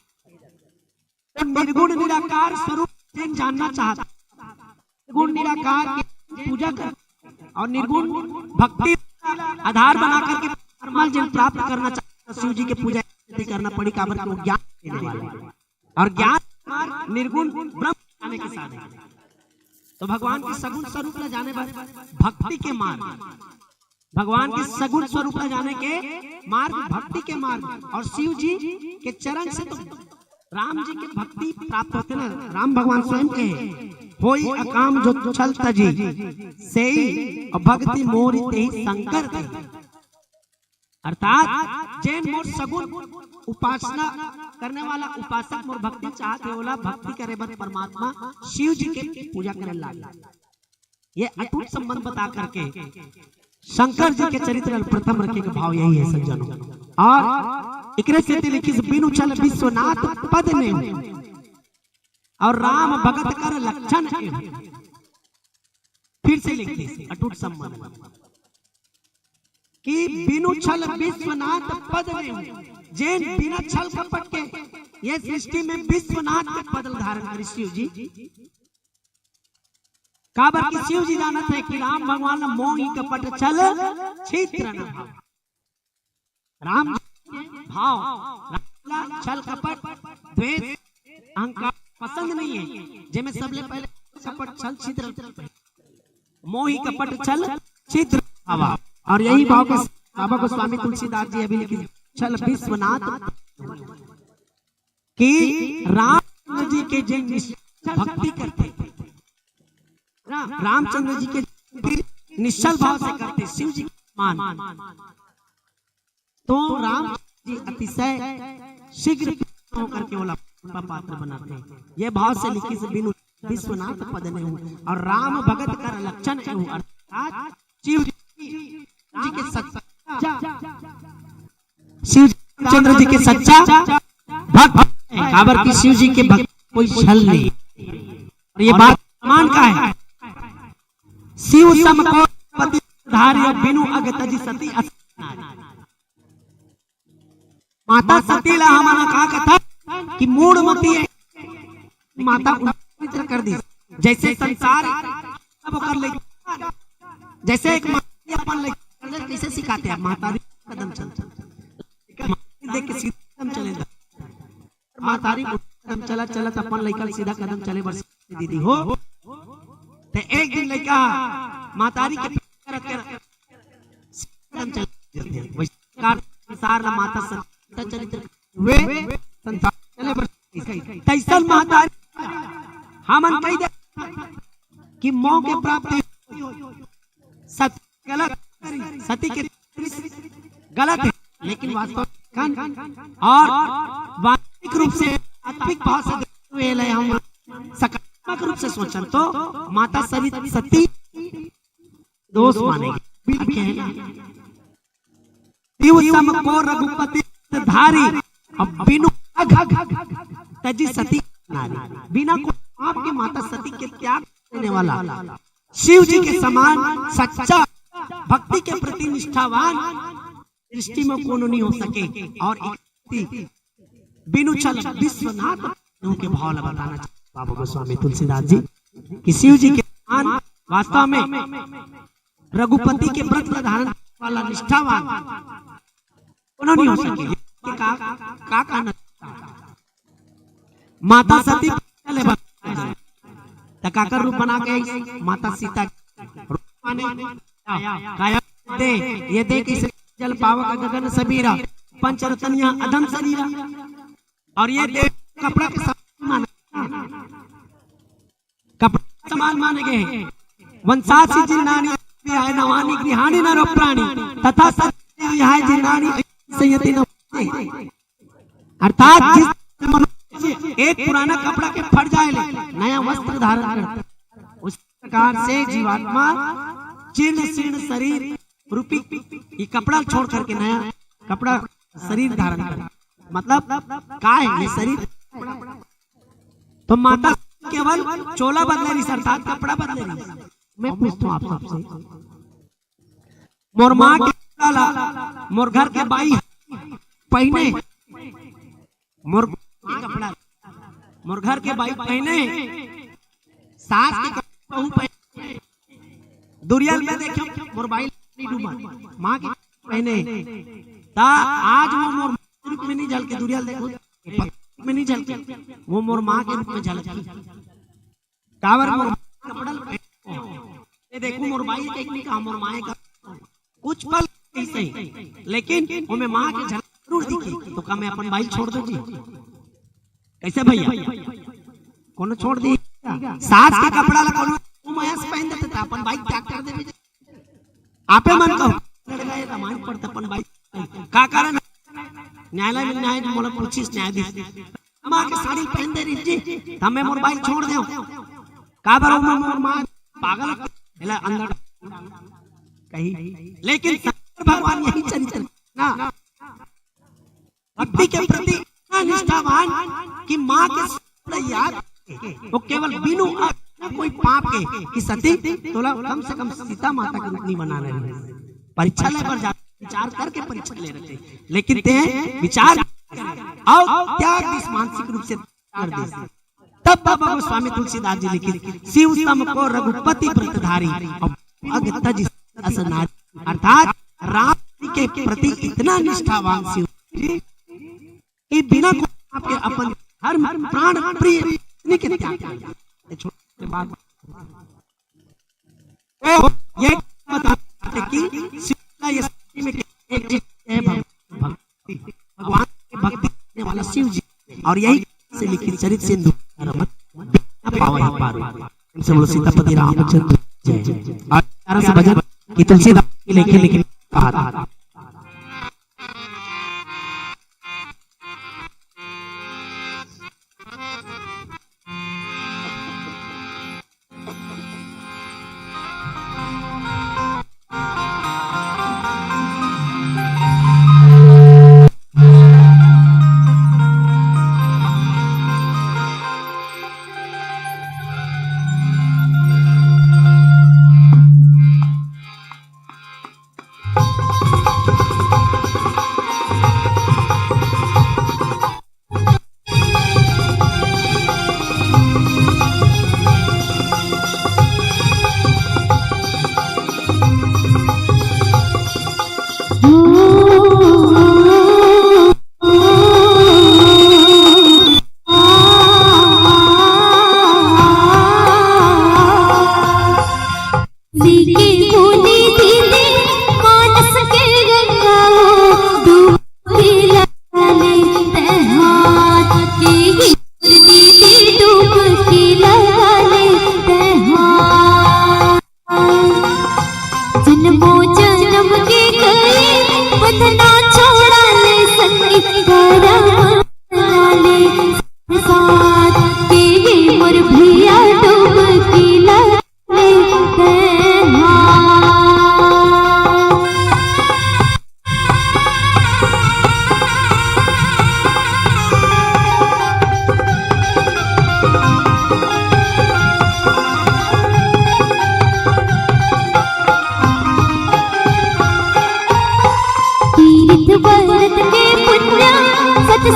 तो निर्गुण निराकार स्वरूप जेन जानना चाहथे, निर्गुण निराकार के पूजा कर अउ निर्गुण भक्ति आधार बना करके परमात्मा जेन प्राप्त करना चाहथे, शिव जी के पूजा करना पड़ी, काबर के वो ज्ञान देने वाला हे। अउ ज्ञान निर्गुण ब्रह्म जाने के साधन हे। तो भगवान के सगुण स्वरूप ला जाने बर भक्ति के मार्ग, भगवान के सगुण स्वरूप ला जाने के मार्ग, भक्ति के मार्ग अउ शिव जी के चरण से तो राम जी के भक्ति प्राप्त होथे ना। राम भगवान स्वयं कहे, "होई अकाम जो छल तजी, सेई अउ भक्ति मोरी तेई शंकर तेई।" अर्थात जेन मोर सगुण उपासना करने वाला उपासक मोर भक्ति चाहत हे, ओला भक्ति करे बर परमात्मा शिव जी के पूजा करे लागे। ये अटूट संबंध बता करके शंकर जी के चरित्र ल प्रथम रखे के भाव यही हे सज्जनों। अउ एकरे सेती लिखिस बिनु छल विश्वनाथ पद नेहु अउ राम भगत कर लक्षण एहु। फिर से लिखिस अटूट संबंध कि बिनु छल विश्वनाथ पद नेहु, जेन बिना छल कपट के ये सृष्टि में विश्वनाथ के पद ल धारण करिस शिव जी। काबर कि शिव जी जानत हे कि राम भगवान ल मोह कपट छल छिद्र न भाव। राम भाव, राम ला छल कपट, द्वेष, अहंकार पसंद नहीं हे। जेमे सबले पहले कपट छल छिद्र, मोह कपट छल छिद्र भाव। अउ यही भाव के बाबा गोस्वामी तुलसीदास जी अभी लिखिस छल विश्वनाथ कि राम जी के जेन निश्चल भक्ति करथे, रामचंद्र जी के निश्चल भाव से करथे शिव जी के मान, तो राम जी अतिशय शीघ्र होकर के ओला पात्र बनाथे। ये भाव से लिखिस बिनु विश्वनाथ पद नेहु अउ राम भगत कर लक्षण एहु, अर्थात शिव जी के सच्चा, शिव चंद्र जी के सच्चा भक्त हे, काबर कि शिव जी के भक्त कोई छल नहीं। अउ ये बात प्रमाण का हे? शिव सम को पति धार्य बिनु अग तजि सती अस नारी। माता सती ला हमन का कथन कि मूढ़मती हे, माता उल्टा पवित्र कर दिस। जैसे संसार सब ओकर लइका, जैसे एक माता अपन लइका कइसे सिखाथे, अब महतारी कदम चल, चल, देख के सीधा कदम चले ला। महतारी उल्टा कदम चलत चलत अपन लइका ल सीधा कदम चले बर सिखाथे दीदी हो। ते एक दिन लइका महतारी के प्यार करत करत सीधा कदम चले जाथे। वैसे प्रकार संसार ला माता सती चरित्र हुए संसार चले बर सिखाथे। तैसन महतारी हमन कहि दे कि मोह के प्राप्ति सत गलत, सती के गलत हे, लेकिन वास्तव में अउ वास्तविक रूप से आत्मिक भाव से देखते हुए ले हम सकारात्मक रूप से सोचन तो माता सती, सती दोष माने बिल्कुल हे ना। शिव सम को रघुपति धारी, अब बिनु अघ तजि सती नारी, बिना कोई पाप के माता सती के त्याग देने वाला शिव जी के समान सच्चा भक्ति के प्रति निष्ठावान सृष्टि में कोनो नहीं हो सके। और एक बिनु छल विश्वनाथ के भाव ला बताना चाहते बाबा गोस्वामी तुलसीदास जी कि शिव जी के समान वास्तव में रघुपति के व्रत ला धारण वाला निष्ठावान कोनो नहीं हो सके। ये का, का कहना? माता सती पहले बना, त काकर रूप बना के माता सीता के रूप माने काया दे, ये दे किसे जल पावक गगन सबीरा, पंचरतनिया अधम शरीरा। और ये दे कपड़ा के समान माने, कपड़ा के समान माने गए। वंशासी जिन्नानी विहाय नवानी गृहाणी नर प्राणी तथा सती विहाय जिन्नानी संयति न। अर्थात जिस मनुष्य एक पुराना कपड़ा के फट जाए ले नया वस्त्र धारण करता, उस प्रकार से जीवात्मा जीर्ण शीर्ण शरीर रूपी ये कपड़ा छोड़ करके नया कपड़ा शरीर धारण करता। मतलब का है ये शरीर? तो माता केवल चोला बदले रही, अर्थात कपड़ा बदले रही। मैं पूछता हूँ आप सबसे, मोर माँ के कपड़ा ला मोर घर के बाई पहने, मोर माँ के कपड़ा मोर घर के बाई पहने, सास के कपड़ा बहू पहने, दुरिया ले मैं देखे मोर बाई नहीं डूबा, माँ के पहने, ता आज वो मोर माँ के रूप में नहीं झलके, दुरिया ले देखो, रूप में नहीं झलके, वो मोर माँ के रूप में झलकी। काबर मोर माँ के कपड़ा ल पहने हो? ये देखो मोर बाई के नहीं कहा, मोर माँ का कुछ पल नहीं सही, लेकिन वो मैं माँ के झलक जरूर दिखी। तो का मैं अपन बाई छोड़ दूँ जी? कैसे भैया? कोनो छोड़ दी? सास के कपड़ा ला कोनो वो माया से पहन देते थे, अपन बाई त्याग कर देवे। आपे मन कहो, लड़का ये रामायण पढ़ते अपन बाई का कारण? न्यायालय में न्याय मोला पूछिस न्यायाधीश, माँ के साड़ी पहन दे रही जी, तब मैं मोर बाई छोड़ दे। काबर हो मोर माँ पागल, एला अंदर कही। लेकिन शंकर भगवान यही चरित्र ना, भक्ति के प्रति इतना निष्ठावान कि माँ के स्वरूप ला याद करके वो केवल बिनु अ-, कोई पाप के कि सती तोला कम से कम सीता माता के रूप नहीं बना रहे। परीक्षा ले बर जा, विचार करके परीक्षा ले रहे, लेकिन ते विचार और त्याग दिस मानसिक रूप से कर दे। तब बाबा गोस्वामी तुलसीदास जी लिखित शिव सम को रघुपति व्रतधारी और अघ तजि सती अस नारी, अर्थात राम जी के प्रति इतना निष्ठावान शिव जी कि बिना कोई आपके अपन धर्म प्राण प्रिय पत्नी के त्याग कर दिया। ये छोटे बात। तो ये बताते कि शिव का ये सृष्टि में एक चीज है भक्ति, भगवान की भक्ति करने वाला शिव जी, और यही से लिखित चरित सिंधु पावन पारो। इनसे बोलो सीतापति रामचंद्र जय। और प्यारा सा भजन कि तुलसीदास की लेखे लेकिन कहा था।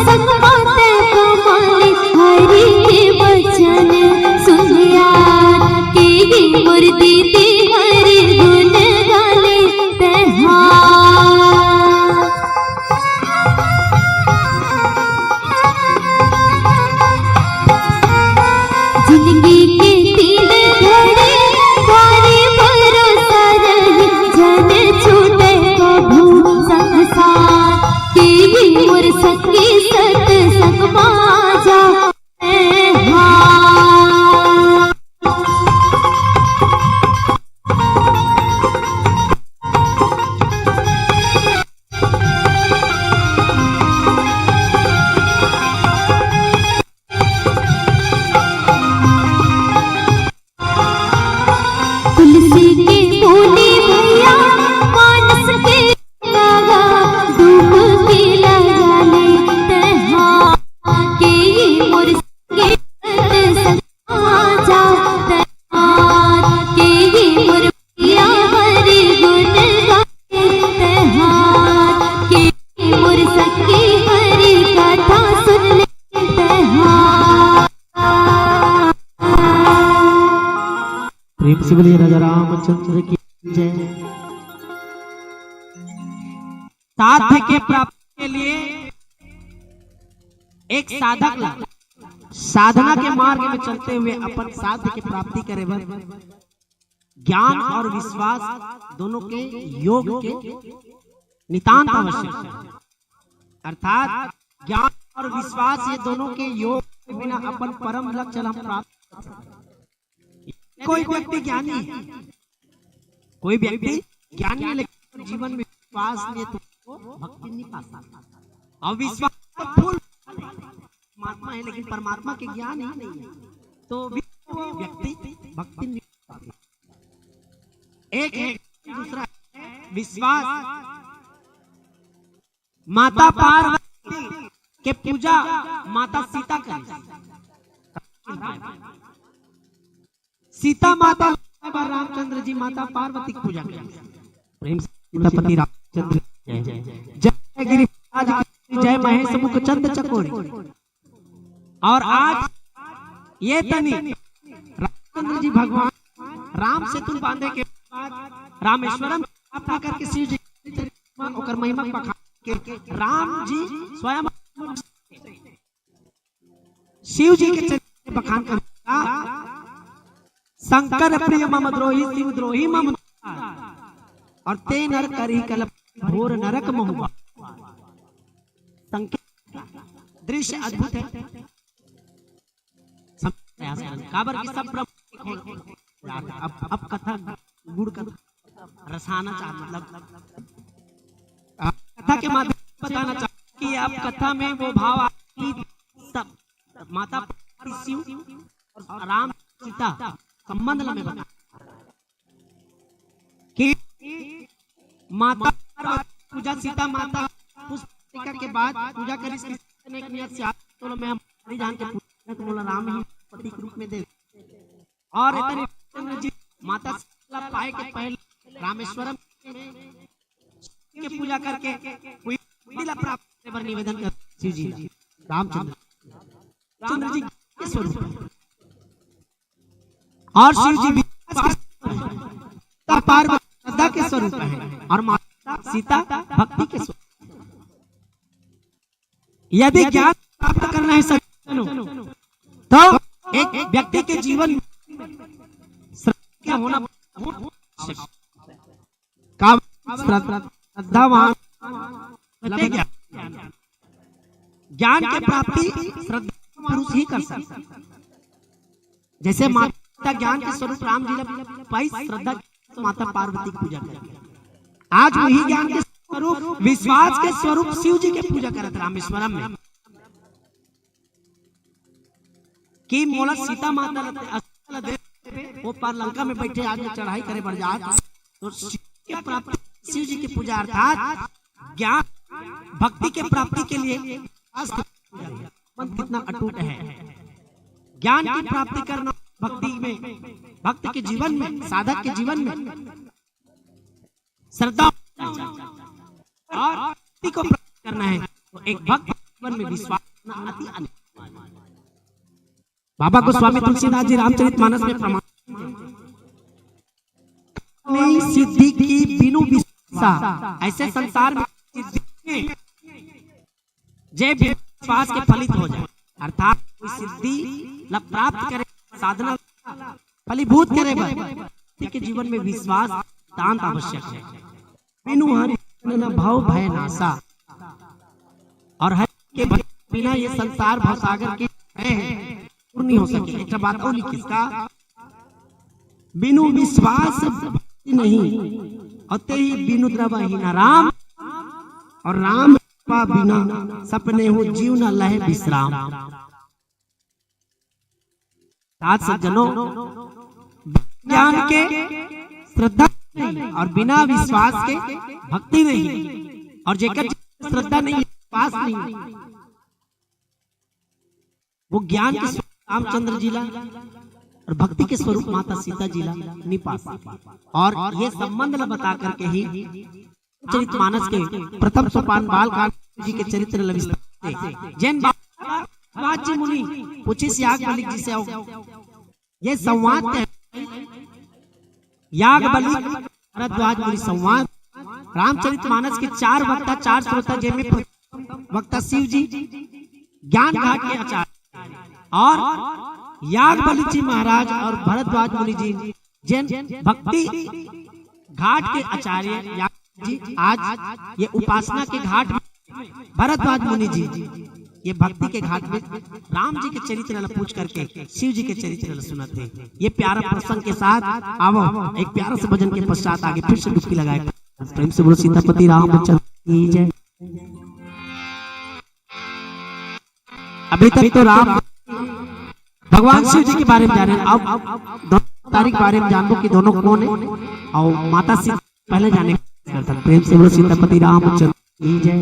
संगमा तैं कमाले हरि के बचन सुनिया के ये मोर दीदी हरि गुण गाले तैं हा। जिंदगी के तीन घड़ी भारी भरोसा रही, जन छूटे कभू संसार के ये मोर संगी सतसंग मा जा। तुलसी के बोली भैया, मानस के लगा, धूप के लगा ले तैं हा, के ये मोर संगे सत संग मा जा तैं हा, के ये मोर पिया हरि गुण गाए तैं हा, के ये मोर संगे हरि कथा सुन ले तैं हा। प्रेम से बोलिए राजा रामचंद्र की जय। साध्य के प्राप्ति के लिए एक साधक ला साधना के मार्ग में चलते हुए अपन साध्य के प्राप्ति करे बर ज्ञान और विश्वास दोनों के योग के नितांत आवश्यक है। अर्थात ज्ञान और विश्वास ये दोनों के योग के बिना अपन परम लक्ष्य ला हम प्राप्त कर सकते हैं। कोई व्यक्ति ज्ञानी है, कोई व्यक्ति ज्ञानी है, लेकिन जीवन में विश्वास नहीं है, तो वो भक्ति नहीं पा सकता। और विश्वास तो फूल परमात्मा है, लेकिन परमात्मा के ज्ञान ही नहीं है, तो भी वो व्यक्ति भक्ति नहीं पा सकता। एक है, दूसरा है विश्वास। माता पार्वती के पूजा माता सीता करी। सीता माता बर रामचंद्र जी माता पार्वती के पूजा करी। प्रेम से सीतापति रामचंद्र की जय। जय गिरिराज की जय, महेश मुख चंद चकोरी। और आज ये तनी रामचंद्र जी भगवान राम सेतु बांधे के बाद रामेश्वरम स्थापना करके शिव जी के चरित्र में ओकर महिमा बखान के राम जी स्वयं शिव जी के चरित्र बखान कर शंकर प्रिय मम द्रोही शिव द्रोही मम और ते नर करी कल्प घोर नरक महुआ। संकेत दृश्य अद्भुत है। समझ प्रयास करें। काबर कि सब ब्रह्म एक हो, हो, हो, अब, अब कथा गुड़ कथा रसाना चाह, मतलब, आ, कथा के माध्यम से बताना चाह कि अब कथा में वो भाव आ कि सब माता पार्वती शिव और राम सीता संबंध ला में बता कि माता पार्वती पूजा सीता माता पुष्प के बाद पूजा करिस, किसी ने एक नियत से हाथ तोलो, मैं हमारी जान के पूजा तो बोला राम ही पति के रूप में दे। और इतने रामचंद्र जी माता सीता पाए के पहले रामेश्वरम के पूजा करके कोई दिला प्राप्त करे बर निवेदन कर शिव जी ला। रामचंद्र, रामचंद्र जी के स्वरूप है। और शिव जी विश्वास के स्वरूप है। माता पार्वती श्रद्धा के स्वरूप है और माता सीता भक्ति के स्वरूप। यदि ज्ञान प्राप्त करना है सज्जनों, तो एक व्यक्ति के जीवन में श्रद्धा होना बहुत आवश्यक है। का श्रद्धावान लभते ज्ञान। ज्ञान के प्राप्ति श्रद्धा पुरुष ही कर सकता है। जैसे माता ज्ञान के स्वरूप राम जी ला पाई श्रद्धा के माता पार्वती की पूजा करके आज वही ज्ञान के स्वरूप विश्वास के स्वरूप शिव जी के पूजा करत रामेश्वरम में कि मोला सीता माता ला दे, वो पार लंका में बैठे आज मैं चढ़ाई करे बर जात तो शिव के प्राप्ति शिव जी की पूजा अर्थात ज्ञान भक्ति के प्राप्ति के लिए विश्वास के पूजा। मन कितना अटूट है। ज्ञान की प्राप्ति करना भक्ति में, भक्त के जीवन में, साधक के जीवन में श्रद्धा और भक्ति को प्राप्त करना है। तो एक भक्त जीवन में विश्वास करना अति अनिवार्य है। बाबा गोस्वामी तुलसीदास जी रामचरित मानस में प्रमाण नहीं सिद्धि की बिनु विश्वासा, ऐसे संसार में सिद्धि नहीं, जे बिनु विश्वास के फलित हो जाए, अर्थात कोई सिद्धि ला प्राप्त करे, साधना फलीभूत करे बर, व्यक्ति के जीवन में विश्वास नितांत आवश्यक है। बिनु हरि न भव भय नासा, और हरि के भय बिना ये संसार भवसागर के भय है, दूर नहीं हो सके। एक बात और लिखिस का, बिनु विश्वास भक्ति नहीं, और ते ही बिनु द्रव ही न राम, और राम कृपा बिना सपने हो जीव न लहे विश्राम। साथ सज्जनों, ज्ञान के श्रद्धा नहीं और बिना विश्वास के भक्ति नहीं, और जेकर श्रद्धा नहीं, विश्वास नहीं, वो ज्ञान के स्वरूप रामचंद्र जी ला और भक्ति के स्वरूप माता सीता जी ला नहीं पा सकता। और ये संबंध ला बता करके ही चरित मानस के प्रथम सोपान बाल कांड जी के चरित्र ला विस्तार से जेन बाल भरद्वाज मुनि पूछिस याज्ञवल्क्य जी से, आओ, ये संवाद तय, याज्ञवल्क्य भरद्वाज मुनि संवाद, रामचरित मानस के चार वक्ता, चार श्रोता, जेमे प्रथम वक्ता शिव जी, ज्ञान घाट के आचार्य, और याज्ञवल्क्य जी महाराज और भरद्वाज मुनि जी जेन भक्ति घाट के आचार्य याज्ञवल्क्य जी आज ये उपासना के घाट में भरद्वाज मुनि जी ये भक्ति के घाट में राम जी के चरित्र ला पूछ करके शिव जी के चरित्र ला सुनाथे। ये प्यारा प्रसंग के साथ आवो, एक प्यारा से भजन के पश्चात आगे फिर से डुबकी लगाए। प्रेम से बोलो सीतापति रामचंद्र की जय। अभी तक तो राम भगवान शिव जी के बारे में जाने, अब दोनों अवतारी के बारे में जानबो कि दोनों कौन है, और माता सीता पहले जाने का प्रयास करथन। प्रेम से बोलो सीतापति रामचंद्र की जय।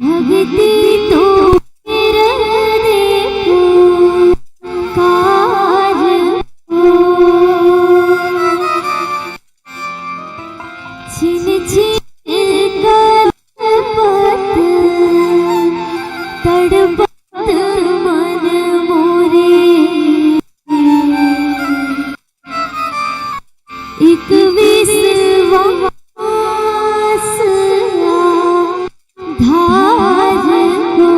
भक्ति तो मेरा देखो कार हो। छिन छिन कलपत तड़पत मन मोरे। एक विश्वास आधार को।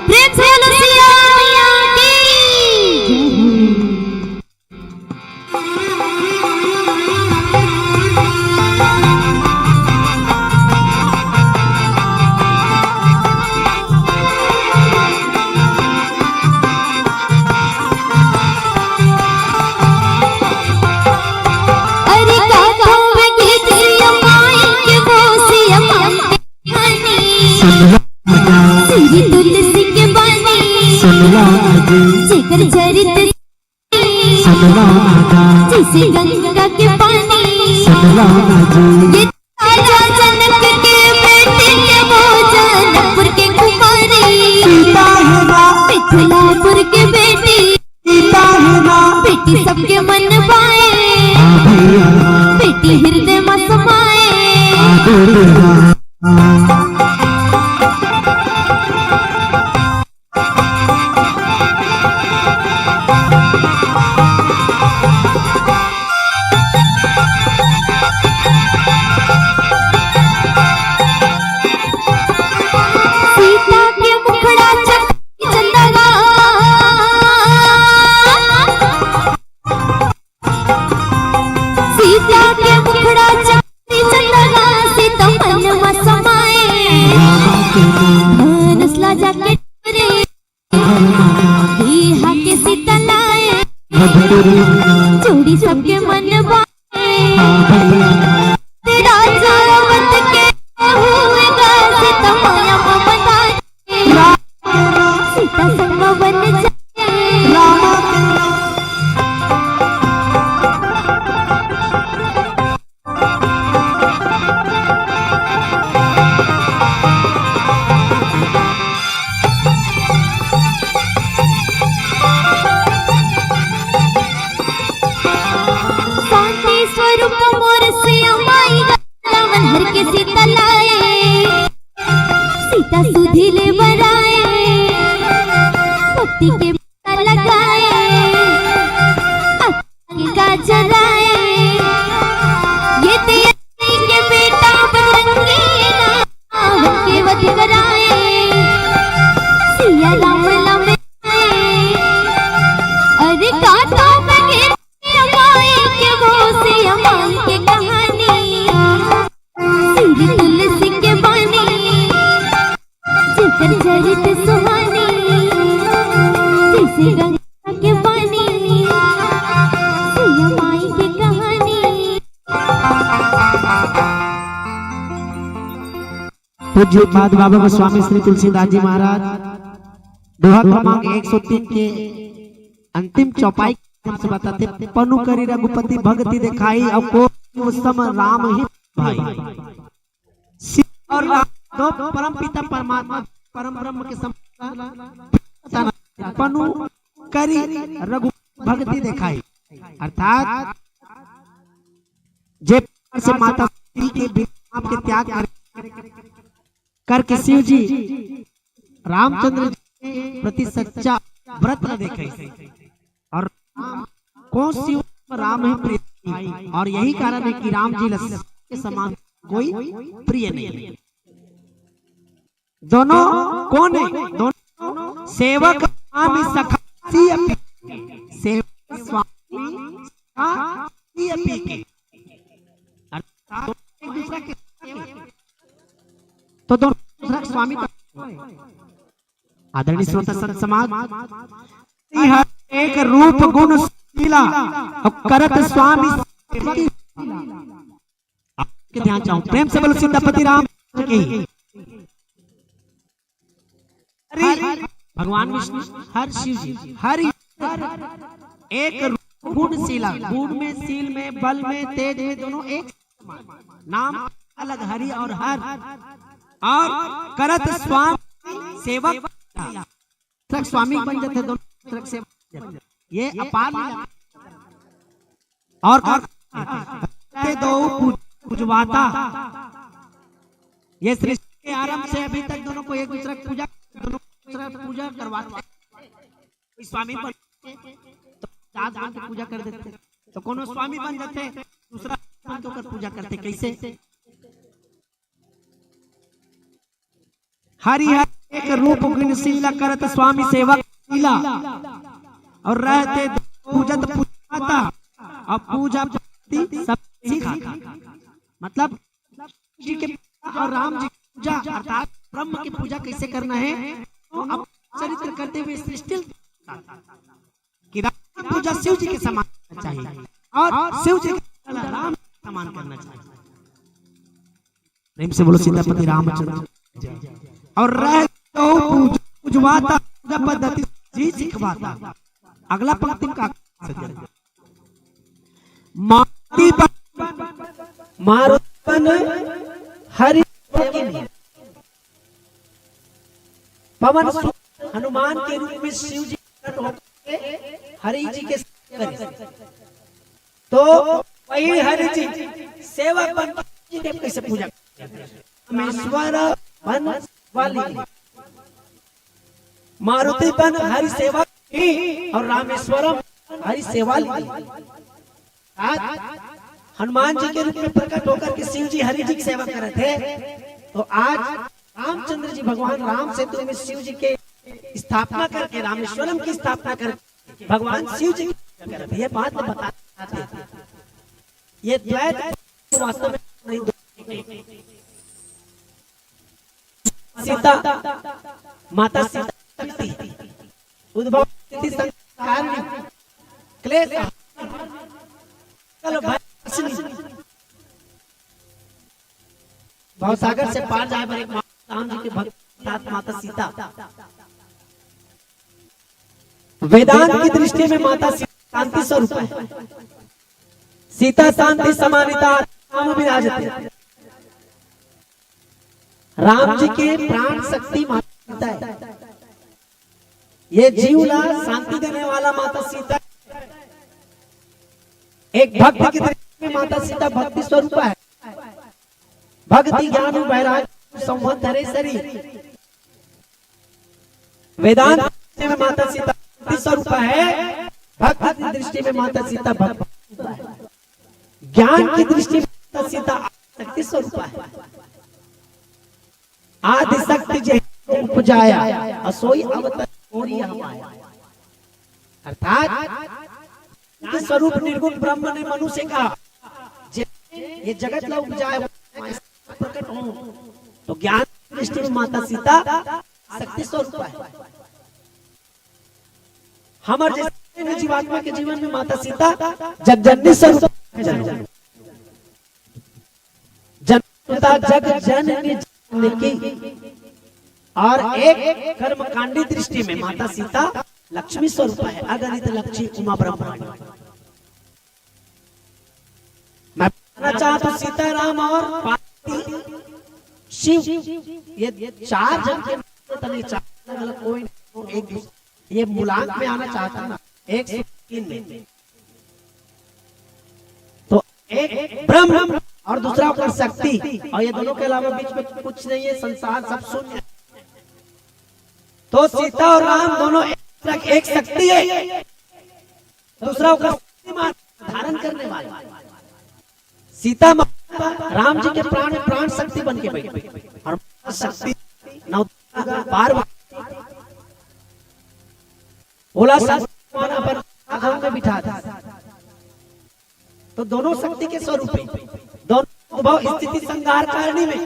प्रेम से बोलो सिया मैया की। अरे का कहूँ मैं गीत सिया माई के, वो सिया माई के बानी। सुन लो ना। श्री तुलसी के बानी। सुन लो ना जी। जेकर चरित सुन लो ना जी। जैसे गंगा के पानी। सुन लो ना जी। ये राजा जनक के बेटी के, वो जनकपुर के कुमारी। सीता है ना। मिथिलापुर के बेटी। सीता है ना। बेटी सबके मन भाए। हाँ भैया। बेटी हृदय में समाए। हाँ बेटा। सीता के मुखड़ा चकचक चंदवा। सीता के मुखड़ा चकचक चंदवा, सीता मन में समाए। धनुष ला जाके रे, बिहार के चूड़ी सबके मन भाए। राजा अवध के हुए गाजित माया ममता। सीता संग वन जाए। शांति स्वरूप मोर सिया माई, रावण हर के सीता लाए। सीता सुधि ले बराए, भक्ति के माला लगाए, अग्नि का जलाए। ये तेरे के बेटा बजरंगी, रावण के वध कराए। सिया राम नाम आए। अरे काटो बगैर माई के, वो सिया माई के कहानी। सिर तुलसी के बानी, जेकर चरित सुहानी। जैसे गंगा के पानी, सिया माई के कहानी। पूज्य पाद बाबा गोस्वामी श्री तुलसीदास जी महाराज, दोहा क्रमांक एक सौ तीन के अंतिम चौपाई के माध्यम से बताते, पनु करी रघुपति भगति देखाई, अब को सम राम ही भाई। शिव और राम दो परम पिता परमात्मा, परम ब्रह्म के समान पनु करी रघु भगति देखाई, अर्थात जे प्रकार से माता सीता के बिना आपके त्याग कर, करके शिव जी रामचंद्र जी के प्रति सच्चा व्रत न देखे। और राम को शिव राम ही प्रिय, और यही कारण है कि राम जी लक्ष्मण के समान कोई प्रिय नहीं। दोनों कौन है? दोनों सेवक स्वामी सखा सिय पी के। सेवक स्वामी सखा सिय पी के। अर्थात दोनों एक दूसरा के, तो दोनों एक दूसरा के स्वामी तो है। आदरणीय श्रोता संत समाज, हर एक रूप गुण शीला और करत स्वामी सेवक की। आपके ध्यान चाहूं, प्रेम से बोलो सीतापति राम की। हरि, भगवान विष्णु, हर शिव जी, हरि एक रूप गुण शीला, गुण में, शील में, बल में, तेज में, दोनों एक समान। नाम अलग हरि और हर, और करत स्वामी सेवक, दूसरा स्वामी बन जाते, दोनों दूसरा सेवक बन जाते। ये अपार लीला। और, और दो पूज-, पूजवाता, ये सृष्टि के आरंभ से अभी तक दोनों को एक दूसरा की पूजा, दोनों को दूसरा पूजा करवाते। कोई स्वामी बन तो जात बन के पूजा कर देते, तो कोनो स्वामी बन जाते, दूसरा बन के ओकर पूजा करते। कैसे? हरि हर एक रूप गुण शीला करत स्वामी सेवक शीला, और रहते पूजत पूजाता, और पूजा भक्ति सब सिखाता। मतलब जी के पूजा और राम जी की पूजा अर्थात ब्रह्म की पूजा कैसे करना है, तो अब चरित्र करते हुए सृष्टि कि राम की पूजा शिव जी के समान करना चाहिए और शिव जी की पूजा राम के समान करना चाहिए। प्रेम से बोलो सीतापति रामचंद्र। और रह तो पूज-, पूजवाता पूजा पद्धति जी सिखवाता। अगला पंक्ति में का सज्जन? मारुति बन, मारुति बन हरि पवन सुत हनुमान के रूप में शिव जी प्रकट होकर हरि जी के सेवा करे। तो वही हरि जी सेवक बन जी के कैसे पूजा करते हैं? रामेश्वर बन वाली, मारुति बन हरि सेवक ही और रामेश्वरम हरि सेवा ली। आज हनुमान जी के रूप में प्रकट होकर के शिव जी हरि जी की सेवा करत हे, तो आज रामचंद्र जी भगवान राम सेतु में शिव जी के स्थापना करके, रामेश्वरम की स्थापना करके भगवान शिव जी की पूजा करत हे। ये बात बता चाहते हैं। ये द्वैत वास्तव में नहीं, दो सीता, माता सीता शक्ति, उद्भव स्थिति संहारणी, हे साहब, चलो भाई, भवसागर से पार जाए बर एक माता राम जी के भक्त साथ माता सीता। वेदांत की दृष्टि में माता सीता शांति स्वरूप है। सीता शांति समाहिता राम विराजते। राम जी के प्राण शक्ति माता सीता है। ये जीव ला शांति देने वाला माता सीता है। एक भक्त की दृष्टि में माता सीता भक्ति स्वरूप है। भक्ति ज्ञान वैराग्य संवत हरे शरीर। वेदांत दृष्टि में माता सीता भक्ति स्वरूप है। भक्ति की दृष्टि में माता सीता भक्ति स्वरूप है। ज्ञान की दृष्टि में माता सीता शक्ति स्वरूप है। आदि शक्ति जे उपजाया, असोई अवतन मोरी हमाया। अर्थात के स्वरूप निर्गुण ब्रह्म ने मनुष्य का जे ये जगत ला उपजाए, प्रकट हो, तो ज्ञान दृष्टि में माता सीता शक्ति स्वरूप है। हमर जैसे जीवात्मा के जीवन में माता सीता जगजननी स्वरूप है। जनता जग जननी जानकी। और एक कर्मकांडी दृष्टि में माता सीता लक्ष्मी स्वरूप है, अगणित लक्ष्मी उमा ब्रह्मांड। मैं बताना चाहता हूँ, सीताराम और पार्वती, शिव, ये चार जन के नाम तो नहीं, चार अलग अलग कोई नहीं, एक दूसरे, ये मूलांक में आना चाहता ना, एक सौ तीन में। तो एक ब्रह्म और दूसरा ओकर शक्ति, और ये दोनों के अलावा बीच में कुछ नहीं है, संसार सब शून्य है। तो सीता और राम दोनों एक, एक शक्ति है, दूसरा ओकर शक्तिमान धारण करने वाला। सीता माता राम जी के प्राण में प्राण शक्ति बन के बैठी और शक्ति नौ दुर्गा पार्वती भोला शंकर अपन आगम में बिठा दी। तो दोनों शक्ति के स्वरूप है, दोनों उद्भव स्थिति संहार कारणी में।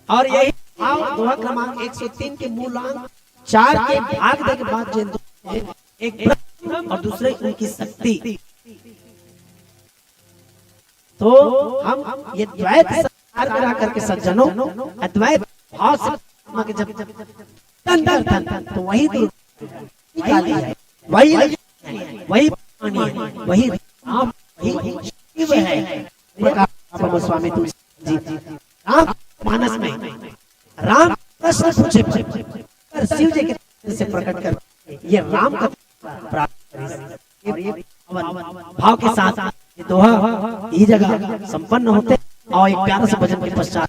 और यही भाव दोहा क्रमांक एक सौ तीन के मूलांक चार के भाग दे के बाद जिन दो हैं, एक ब्रह्म और दूसरे उनकी शक्ति। तो हम ये द्वैत संसार में रह करके सज्जनों, अद्वैत भाव से आत्मा के जब तन तन तन तन, तो वही दुर्गा काली है, वही लक्ष्मी है, वही भवानी है, वही राम, वही शिव है। प्रकाश बाबा गोस्वामी तुलसी जी राम मानस में राम प्रश्न पूछे पर, पर शिव जी के से प्रकट कर ये राम का प्राप्त करिस। और ये पावन भाव के साथ ये दोहा ये जगह संपन्न होते हैं। और एक प्यारा सा भजन के पश्चात